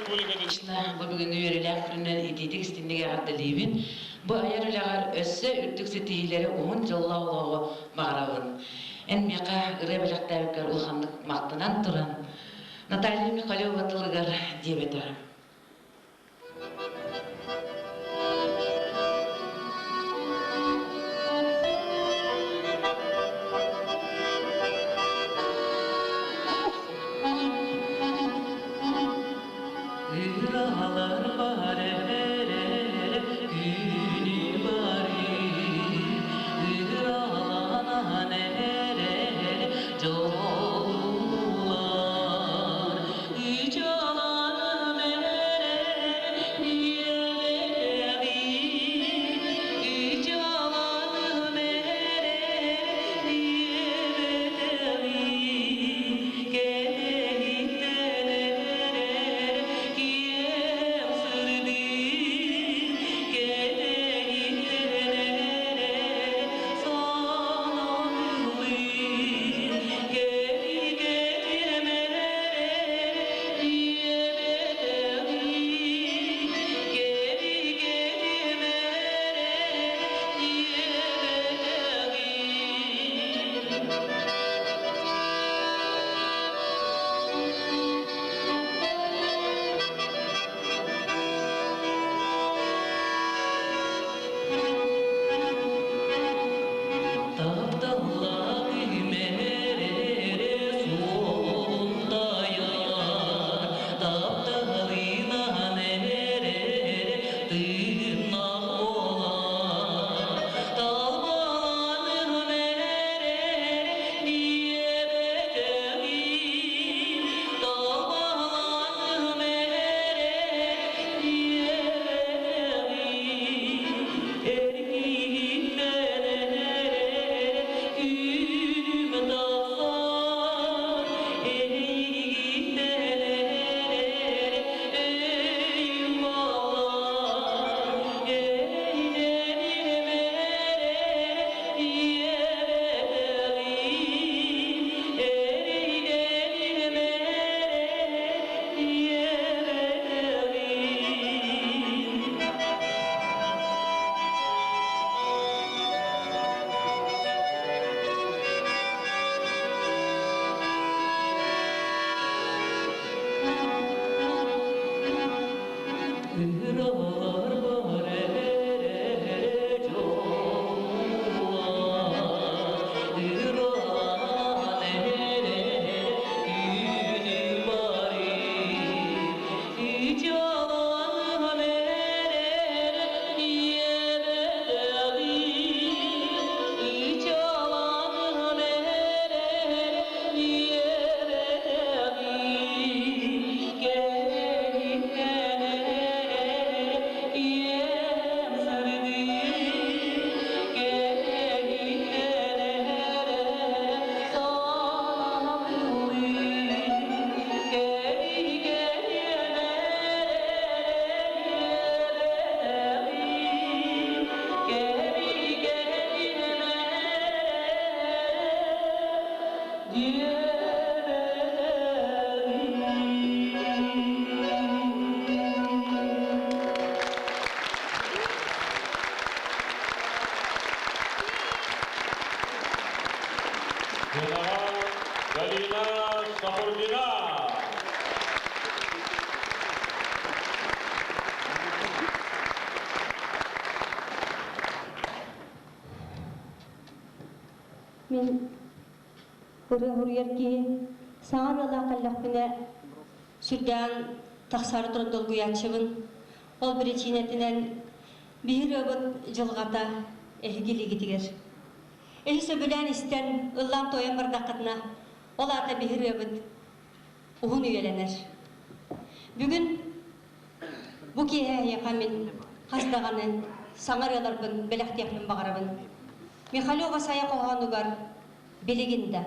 Республикатын Бу бүгүҥҥү үөрүүлээх күнүнэн итиитик истиҥник эҕэрдэлиибин. Бу айар үлэҕэр өссө үрдүк ситиһиилэри уһун дьоллоох олоҕу баҕарабын. Эн миэхэ ырыа бэлэхтээбиккэр улаханнык махтанан туран, Наталья Михалева тылыгар диэбэтэҕим. Ыраһалар бар эрэ күнү бары Ыраһаланан эрэ дьоллуулар Үчаланым эрэ ийэбэтэҕи Үчаланым эрэ ийэбэтэҕи Кэлэһиттэн эрэр киэм сырдык Кэлэһиттэн эрэр санаатылыы Кэликэтим эрэр ийэбэтэҕи Кэликэтим эрэр ийэбэтэҕи Тапталлаах имэрэрэ суолун тайар, тапталынан эрэрэ тыыннаах буолар. Талбаланым эрэрэ диэбэтэҕим, талбаланым эрэрэ диэбэтэҕим. Эргиһиттэн эрэр күнүм тахсар, эйигиттэн эрэр өйүм баҕар. Эйдэниэм эрэр ийэбэтэҕим, эрэйдэниэм эрэр ийэбэтэҕим. Ыралар бар эрэ дьоллуулар, ыралаан эрэ күнү бары. Ычалаан эрэр ийэбэтэҕи, ычалаан эрэр ийэбэтэҕи. Кэлиттэн эрэр киэм сырдык, кэлиттэн эрэр санаатылыы, кэри-кэриэм эрэр кэри-кэриэм эрэр диэбэтэҕим. Сыанаҕа Галина Шахурдина. Мин ырыа суруйар киһи саҥа ырыалаах кэллэхпинэ сүрдээн тахсаары туран долгуйааччыбын. Ол биричиинэтинэн биир ырыабыт дьылҕата эһиги илиигитигэр. Эһи сөбүлээн истэн, ыллаан туойан бардаххытына, ол аата биһи ырыабыт уһун үйэлэнэр. Бүгүн бу киэһэ эһиэхэ мин хас даҕаны саҥа ырыаларбын бэлэхтиэхпин баҕарабын. Михалева Сайа хоһоонугар билигин да.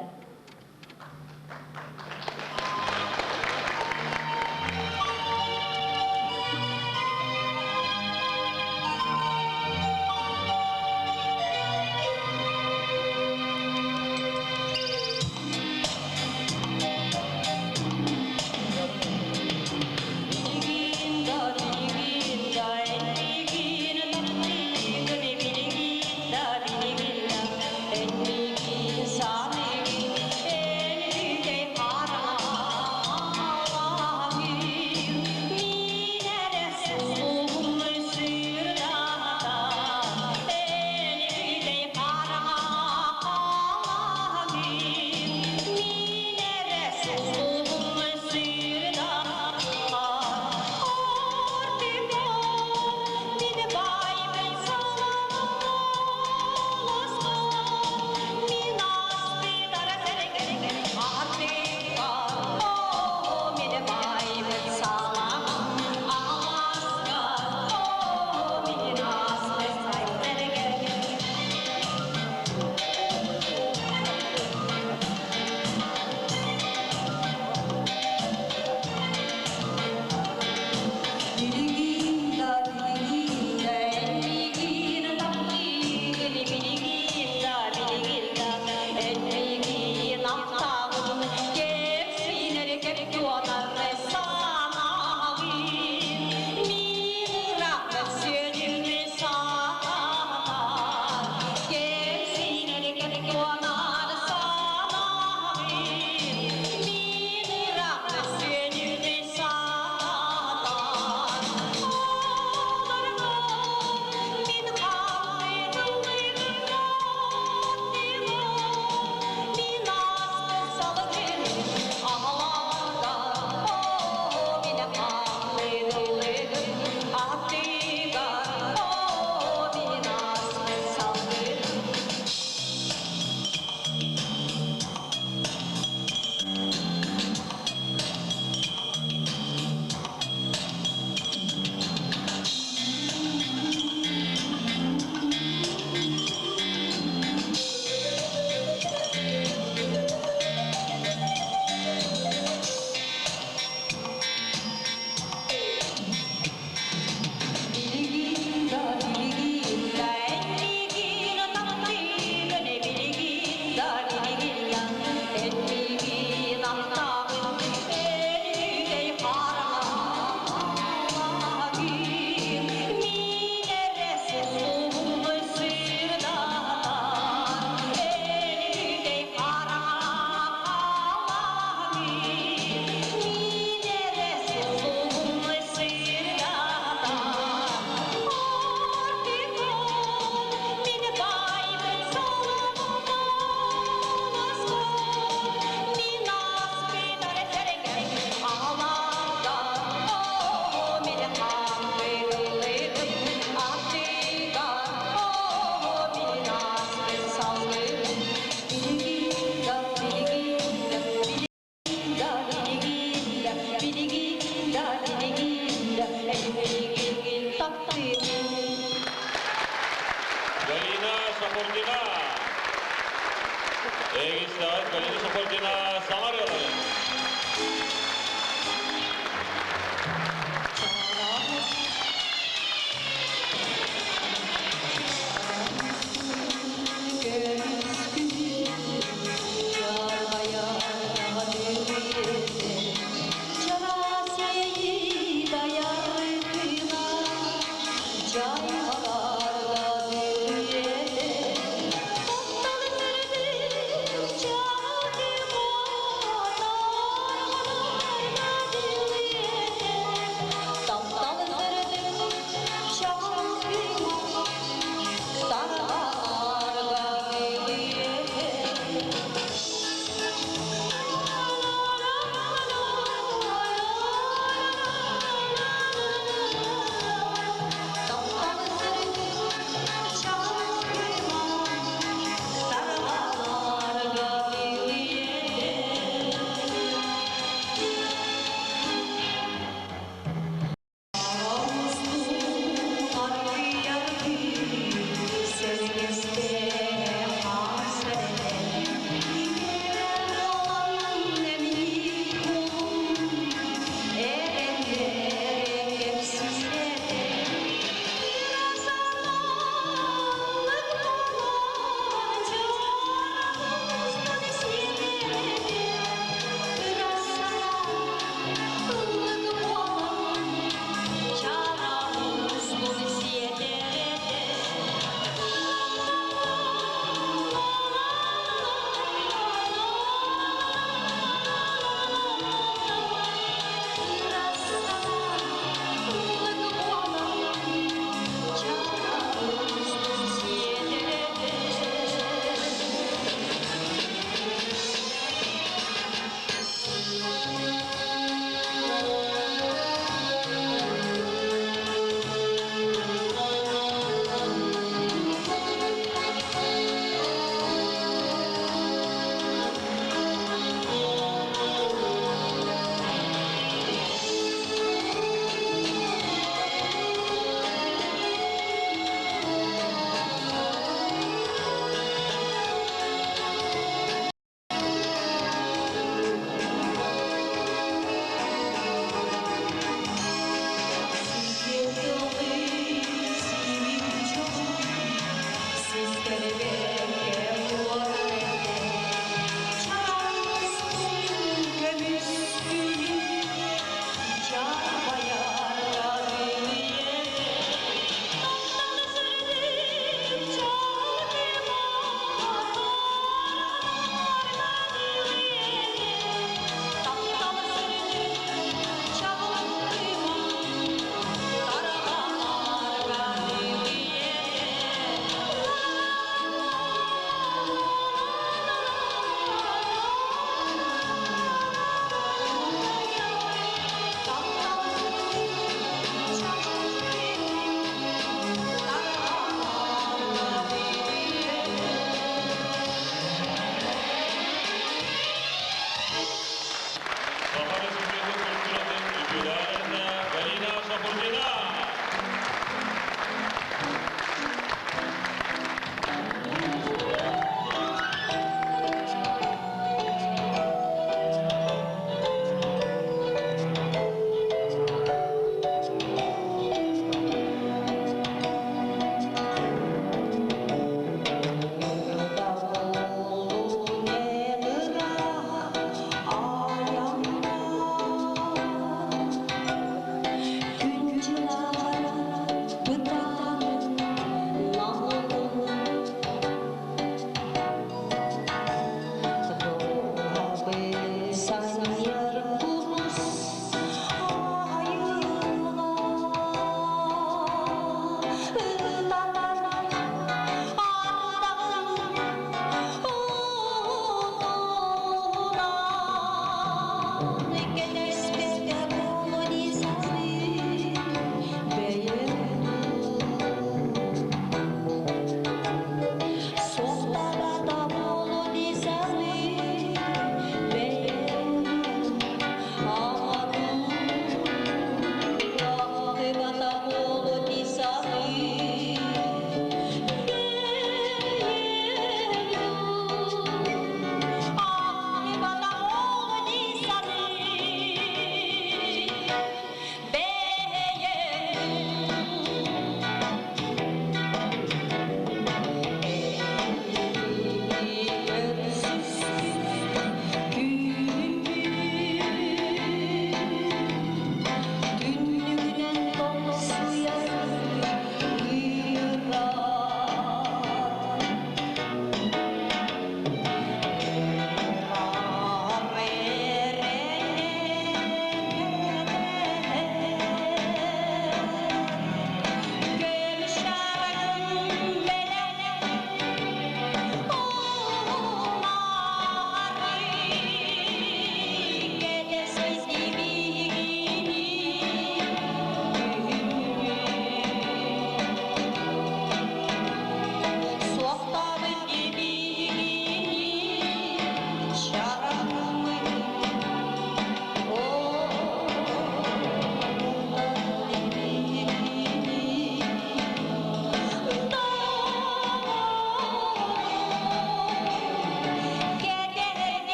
Эһиги истэҕит Галина Шахурдина саҥа ырыаларын.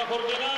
Шахурдина!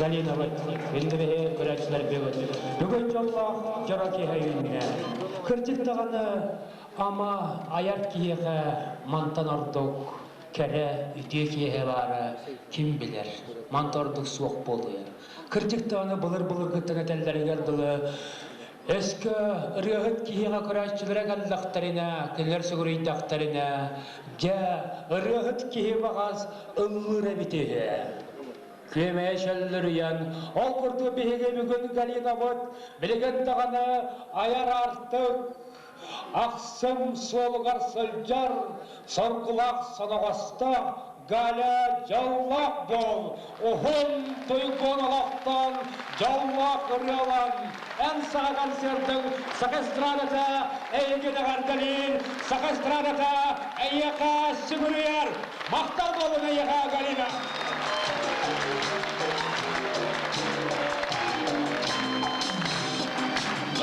Галинабыт, күндү биһи көрөөччүлэрбит. Бүгүн дьоллоох дьоро киэһэ үүннэ. Кырдьык даҕаны ама айар киһиэхэ мантан ордук кэрэ үтүө киэһэ баара ким билэр, манта ордук суох буолуо. Кырдьык даҕаны былыр-былыргыттан этэллэригэр дылы Өскө ырыаһыт киһиэхэ көрөөччүлэрэ кэллэхтэринэ, кинилэр сүгүрүйдэхтэринэ, дьэ, ырыаһыт киһи баҕас ыллыыр эбит үһү. Күөмэйэ чөллөрүйэн, ол курдук биһиги бүгүн Галинабыт билигин даҕаны айар аартык ахсым суолугар сылдьар соргулаах соноҕостоох Галя дьоллоох буол, уһун туйгун олохтон дьоллоох ырыалан, эн саха концертын Саха эстрадата эйигин эҕэрдэлиир, Саха эстрадата эйиэхэ сүгүрүйэр. Махтал буолун эйиэхэ, Галина!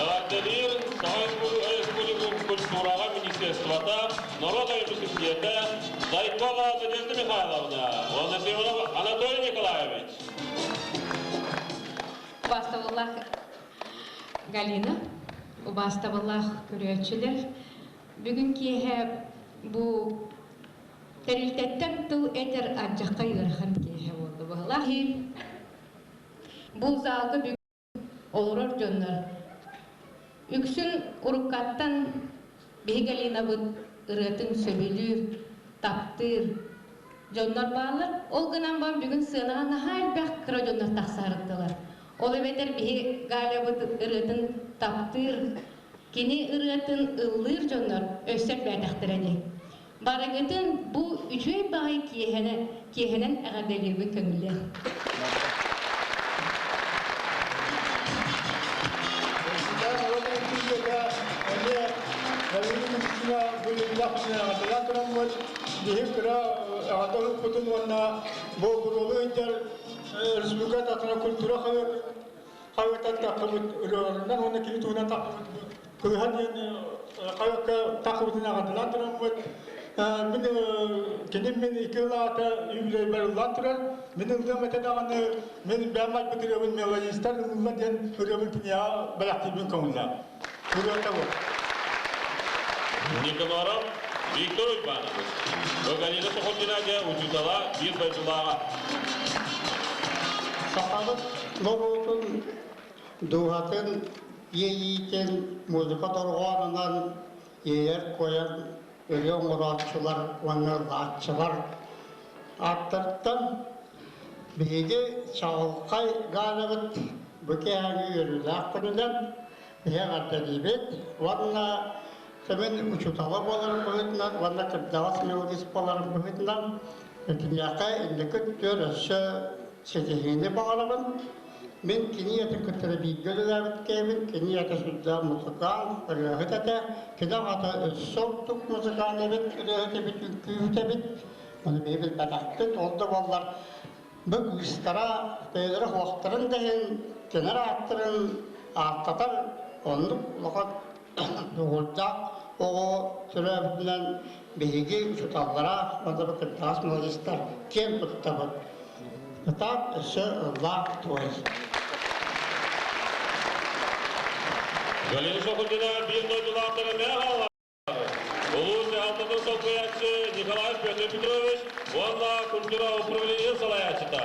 Эҕэрдэлиир Саха Республикатын культураҕа министерствота, норуот айымньытын Зайкова Надежда Михайловна уонна Семенов Анатолий Николаевич. Убаастабыллаах Галина, убаастабыллаах көрөөччүлэр, бүгүн киэһэ бу тэрилтэттэн тыл этэр ардьахха ыарахан киэһэ буолла быһылаах. Бу залга бүгүн олорор дьоннор үксүн уруккаттан биһи Галинабыт ырыатын сөбүлүүр, таптыыр дьоннор бааллар. Ол гынан баран бүгүн сыанаҕа наһаа элбэх кыра дьоннор тахсаарыттылар. Ол эбэтэр биһи Галябыт ырыатын таптыыр, кини ырыатын ыллыыр дьоннор өссө элбээтэхтэрэ дии. Барыгытын бу үчүгэй баҕайы киэһэнэн, киэһэнэн эҕэрдэлиирбин көҥүллүөх. Биһи кыра аҕата ылыппытын уонна бу буруолу ыйдар республика татара культура хаһыаттан таххыбыт ырыаларынан уонна кини туһунан таххыбыт кылыһа диэн хаһыакка таххыбытын аҕатынан тураммыт мин кини мин икки ылаата юбилейбар ыллаан турар мин ыллыам этэ даҕаны мин бэйэм айбыт ырыабын мелодистар ылла диэн ырыабын киниэхэ бэлэхтиирбин көҥүллээх ырыата бу Никаноров Виктор Уйбанович, Галина Сухотина учуутала биир дойдулааҕа. Сахабыт норуотун дууһатын иэйиитин музыка дорҕоонунан иэйэр-куойар ырыа оҥорооччулар уонна ыллааччылар ааттарыттан биһиги чаҕылхай Галябыт бу киэһээҥи үөрүүлээх күнүнэн биһи эҕэрдэлиибит уонна Мин учуутала буоларым быһыытынан уонна кырдьаҕас мелодист буоларым быһыытынан итиниэхэ инники өттүгэр өссө ситиһиини баҕарабын. Мин кини ийэтин кытта бииргэ үлэлээбит киһибин, кини ийэтэ сүрдээх музыкант, ырыаһыт этэ. Кини аҕата өссө ордук музыкант эбит, ырыаһыт эбит, үҥкүүһүт эбит. Ону биһи билбэтэхпит. Ол да буоллар бу кыыстара бэйэлэрэ суохтарын да иһин кинилэр ааттарын ааттатар оннук улахан Доҕордоох оҕо төрөөбүтүнэн биһиги учууталлара уонна кырдьаҕас мелодистар киэн туттабыт. Ытаат өссө ыллаах туой. Галина Сокурдина биир дойдулаахтара мэҕэ Улуус дьаһалтатын солбуйааччы Николай Петр Петрович уонна культура управлениетын салайааччыта.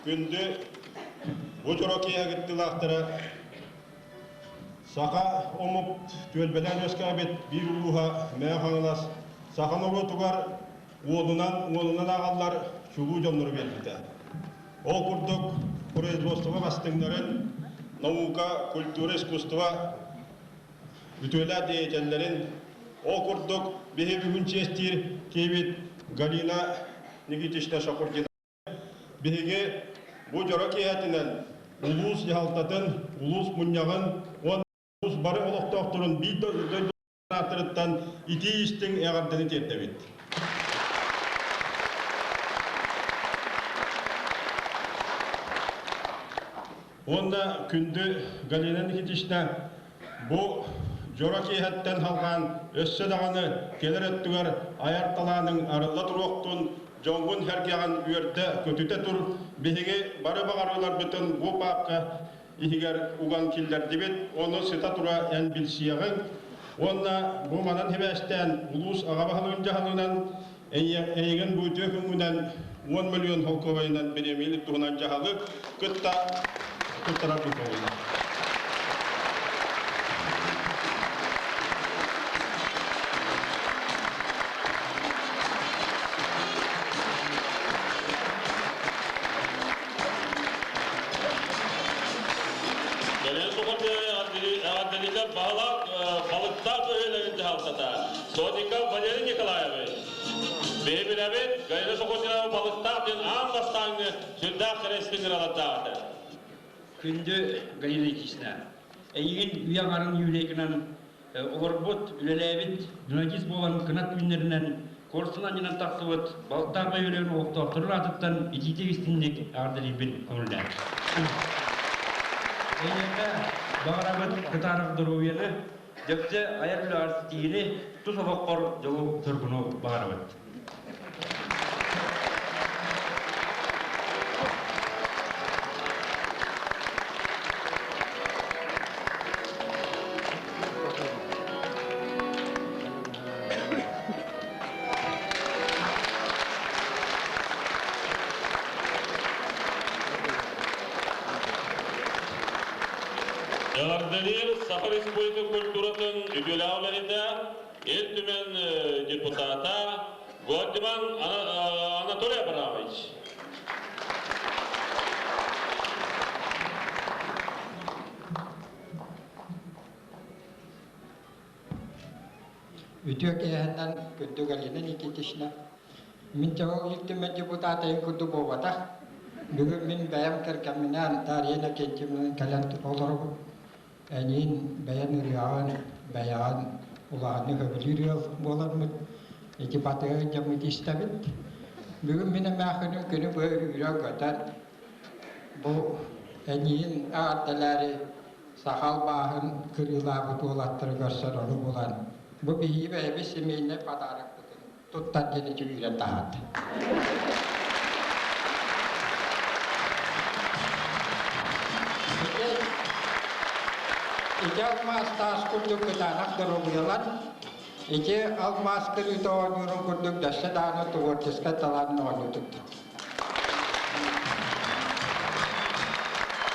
Күндү бу дьоро киэһэ кыттыылаахтара Саха омук түөлбэлээн үөскээбит биир улууһа Мэҥэ Хаҥалас саха норуотугар уолунан уолунан ааҕаллар чулуу дьоннору биэрбитэ. Ол курдук производство бастыҥнарын, наука, культура, искусство үтүөлээх деятеллэрин, ол курдук биһи бүгүн чиэстиир киһибит Галина Никитична Шахурдина Биһиги бу дьоро киэһэтинэн улуус дьаһалтатын, улуус мунньаҕын уонна улуус бары олохтоохторун биир дойдулаахтарыттан итии-истиҥ эҕэрдэни тиэрдэбит. Уонна күндү Галина Никитична бу дьоро киэһэттэн халҕаан өссө даҕаны кэлэр өттүгэр айар талааныҥ арылла туруохтун. Дьоҥҥун-сэргэҕин үөрдэ, көтүтэ тур, биһиги бары баҕарыыларбытын бу паапка иһигэр уган киллэрдибит, ону сыта-тура эн билсиэҕиҥ. Уонна бу манан сибээстээн улуус аҕа баһылыгын дьаһалынан эйигин бу үтүө күҥҥүнэн 10 миллион холкуобайынан бириэмийэлик туһунан дьаһалы кытта туттарарбыт буолла. Кэлэн эҕэрдэлиилэр баһылаах балыктаах бөһүөлэгин дьаһалтата Сотников Валерий Николаевич. Биһи билэбит, Галина Сокотинова балыктаах диэн аан бастааҥҥы сүрдээх кэрэстин ыралардаах этэ. Күндү Галина Ильична, эйигин үйэ аҥарын юбилейгынан олорбут, үлэлээбит журналист буолан кынат күннэринэн куорсун анньынан тахсыбыт балыктаах бөһүөлэгин олохтоохторун аатыттан итиитик истинник эҕэрдэлиирбин көҥүллээн. Эйиэхэ баҕарабыт кытаанах доруобуйаны, дьөксө айар үлэҕэр ситиһиини, тус олоххор дьолу-соргуну баҕарабыт. Эҕэрдэлиир Саха Республикатын культуратын үтүөлээх үлэһитэ Ил Түмэн депутата Гордиман Анатолий Абрамович. Үтүө киэһэннэн күндү Галина Никитична, мин чоҕул Ил Түмэн депутата эн курдук буолбатах. Бүгүн мин бэйэм кэргэмминээн Дарья Иннокентьевналыын кэлэн олоробут. Эниин бэйэн ырыаҕын, бэйэҕин улааннык сөбүлүүр ыал буоламмыт, ити батыһа дьоммут истэбит. Бүгүн мин эмээххиним күнү быһа үүрэн-көтөн, бу эниин эҕэрдэлээри саха албааһын кырыылаабыт уолаттары көрсөн ону булан, бу биһиги бэйэбит семейнэй подарокпытын туттар диэн ити үүрэн таһаарда. Ити алмаас таас курдук кытаанах доруобуйалар, ити алмаас кырыыта оонньуурун курдук дөссө даҕаны творческай талаанын оонньуу туттар.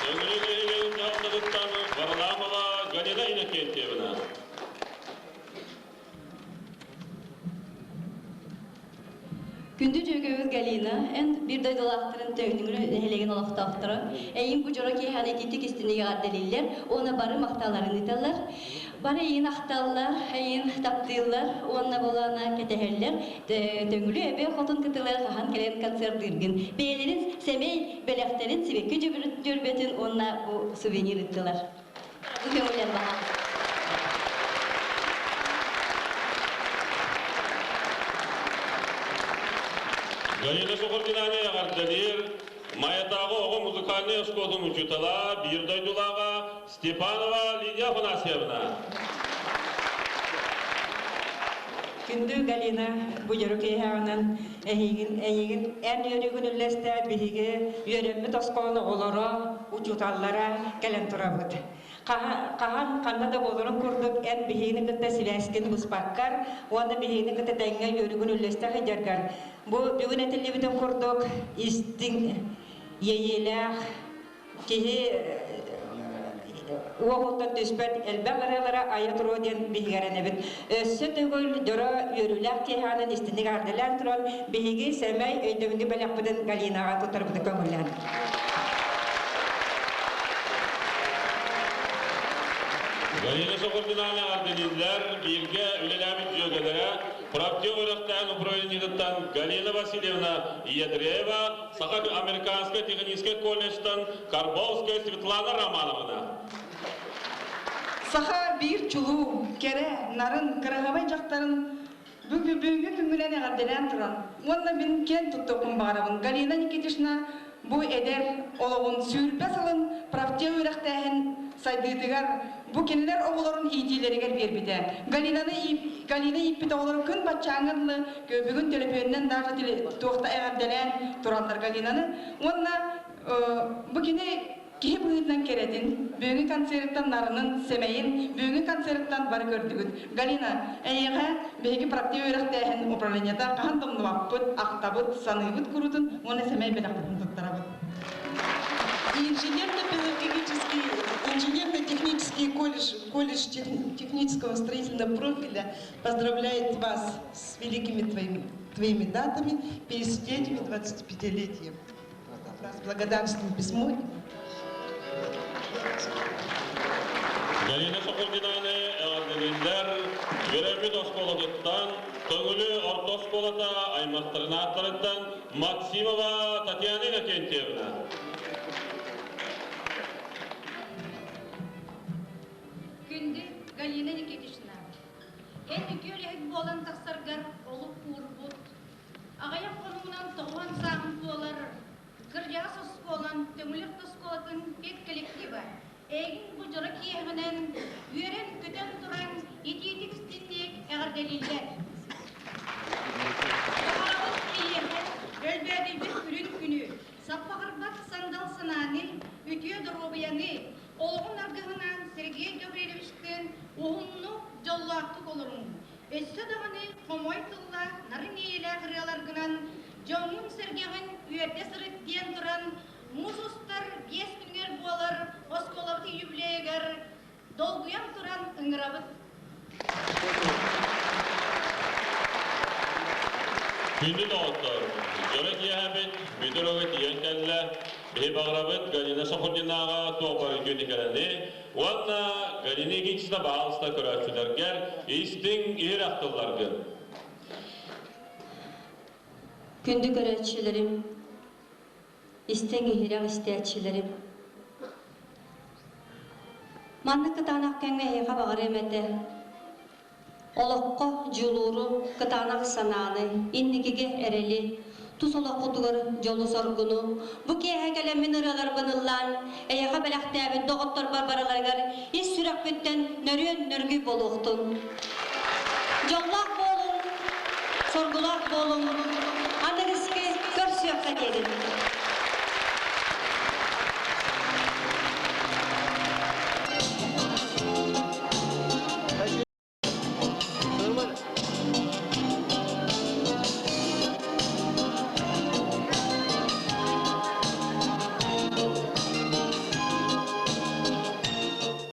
Өҥүрүк нэһилиэгин дьаһалтатыттан Варламова Галина Иннокентьевна. Күндү дьүөгэбит Галина, эн биир дойдулаахтарын Төҥүлү нэһилиэгин олохтоохторо, эйин бу дьоро киэһэни итиитик истиҥник эҕэрдэлииллэр уонна бары махталларын ыыталлар. Бары эйин ахталлар, эйин таптыыллар уонна болаана кэтэһэллэр. Төҥүлү эбэ хотун кытылар хаһан кэлэн концертыыргын, бэйэлэрин сэмэй бэлэхтэрин сибэкки дьөрбөтүн уонна бу сувенир ыыттылар. Бу көҥүлэн баһаам. Галина Сухординаны эҕэрдэлиир Майатааҕы оҕо музыкальнай оскуолатын учуутала, биир дойдулааҕа Степанова Лидия Афанасьевна. Күндү Галина, бу дьоро киэһэҕинэн эһигин, эйигин эн үөрүүгүн үллэстэ биһиги үөрэммит оскуола оҕолоро, учууталлара кэлэн турабыт. Хаһан ханна да буоларын курдук эн биһигини кытта сибээскин быспаккар уонна биһигини кытта тэҥҥэ үөрүүгүн үллэстэ сылдьаргар бу бүгүн этиллибитин курдук истиҥ иэйиилээх киһи уоһуттан түспэт элбэх ырыалара айа туруо диэн биһиги эрэнэбит. Өссө төгүл дьоро үөрүүлээх киэһээнэн истиҥник эҕэрдэлээн туран, биһиги сэмэй өйдөбүнньүк бэлэхпитин Галинаҕа туттарбыты көҥүллээн. Галина Сокурдинаны эҕэрдэлииллэр, бииргэ үлэлээбит дьүөгэлэрэ, Правдив үөрэхтээн управлениетыттан Галина Васильевна Ядреева, Саха американскай техническэй колледжтан Карбовская Светлана Романовна. Саха биир чулуу, кэрэ, нарын, кыраһабай дьахтарын бүгүҥҥү күҥҥүнэн эҕэрдэлээн туран уонна мин киэн туттуохпун баҕарабын. Галина Никитична бу эдэр олоҕун 20 сылын правтех үөрэхтээһин сайдыытыгар Бу кинилэр оҕолорун иитиилэригэр биэрбитэ. Галинаны Галина ииппит оҕолору күн баччааҥҥа дылы бүгүн төлөпүөнүнэн даже туохта эҕэрдэлээн тураллар Галинаны. Уонна бу кини киһи быһыытынан кэрэтин, бүгүҥҥү концерттан нарынын, сэмэйин, бүгүҥҥү концерттан бары көрдүгүт. Галина, эйиэхэ биһиги проактив үөрэхтээһин управлениета хаһан да умнубаппыт, ахтабыт, саныыбыт куруутун уонна сэмэй бэлэхпитин туттарабыт. Инженерно-педагогический, инженерно-технический колледж, колледж технического строительного профиля поздравляет вас с великими твоими датами, 50-летием и 25-летием. С благодарственным письмо. Галина Соколдинаны эҕэрдэлииллэр үөрэммит оскуолатыттан, Төҥүлү орто оскуолата аймахтарын ааттарыттан Максимова Татьяна Иннокентьевна. Күндү Галина Никитична, эн үтүө үлэһит буолан тахсаргар олук уурбут, аҕыйах хонугунан тоҕуһан сааһын туолар кырдьаҕас оскуолаҥ Төҥүлү орто оскуолатын педколлектива эйигин бу дьоро киэһэҕинэн үөрэн-көтөн туран итиитик истинник эҕэрдэлииллэр. Баҕарабыт эйиэхэ өлбөөдүйбүт үрүҥ күнү, саппаҕырбат сандал санааны, үтүө доруобуйаны, олоҕун аргыһынаан Сергей Гаврильевичтыын уһуннук, дьоллоохтук олоруҥ. Өссө даҕаны хомой тыллаах, нарын иэйиилээх ырыаларгынан дьоҥҥун-сэргэҕин үөрдэ сырыт диэн туран, муус устар биэс күнүгэр буолар оскуолабыт юбилейыгар долгуйан туран ыҥырабыт. Күндү доҕоттор, дьоро киэһэбит бүтэр ога тиийэн кэллэ. Биһи баҕарабыт Галина Сахудинааҕа туох үтүөнү кэлэни уонна Галина Ильична баһаалыста көрөөччүлэргэр истиҥ иһирэх тылларгын. Күндү көрөөччүлэрим, истиҥ иһирэх истээччилэрим. Маннык кытаанах кэмҥэ эһиэхэ баҕарыам этэ. Олоххо дьулууру, кытаанах санааны, инникигэ эрэли, тус олоххутугар дьолу-соргуну, бу киэһэ кэлэммин ырыаларбын ыллаан, эйиэхэ бэлэхтээбит доҕотторбор барыларыгар ис сүрэхпиттэн нөрүөн нөргүй буолуохтун. Дьоллоох буолуҥ, соргулаах буолуҥ, аныгыскы көрсүөххэ диэри.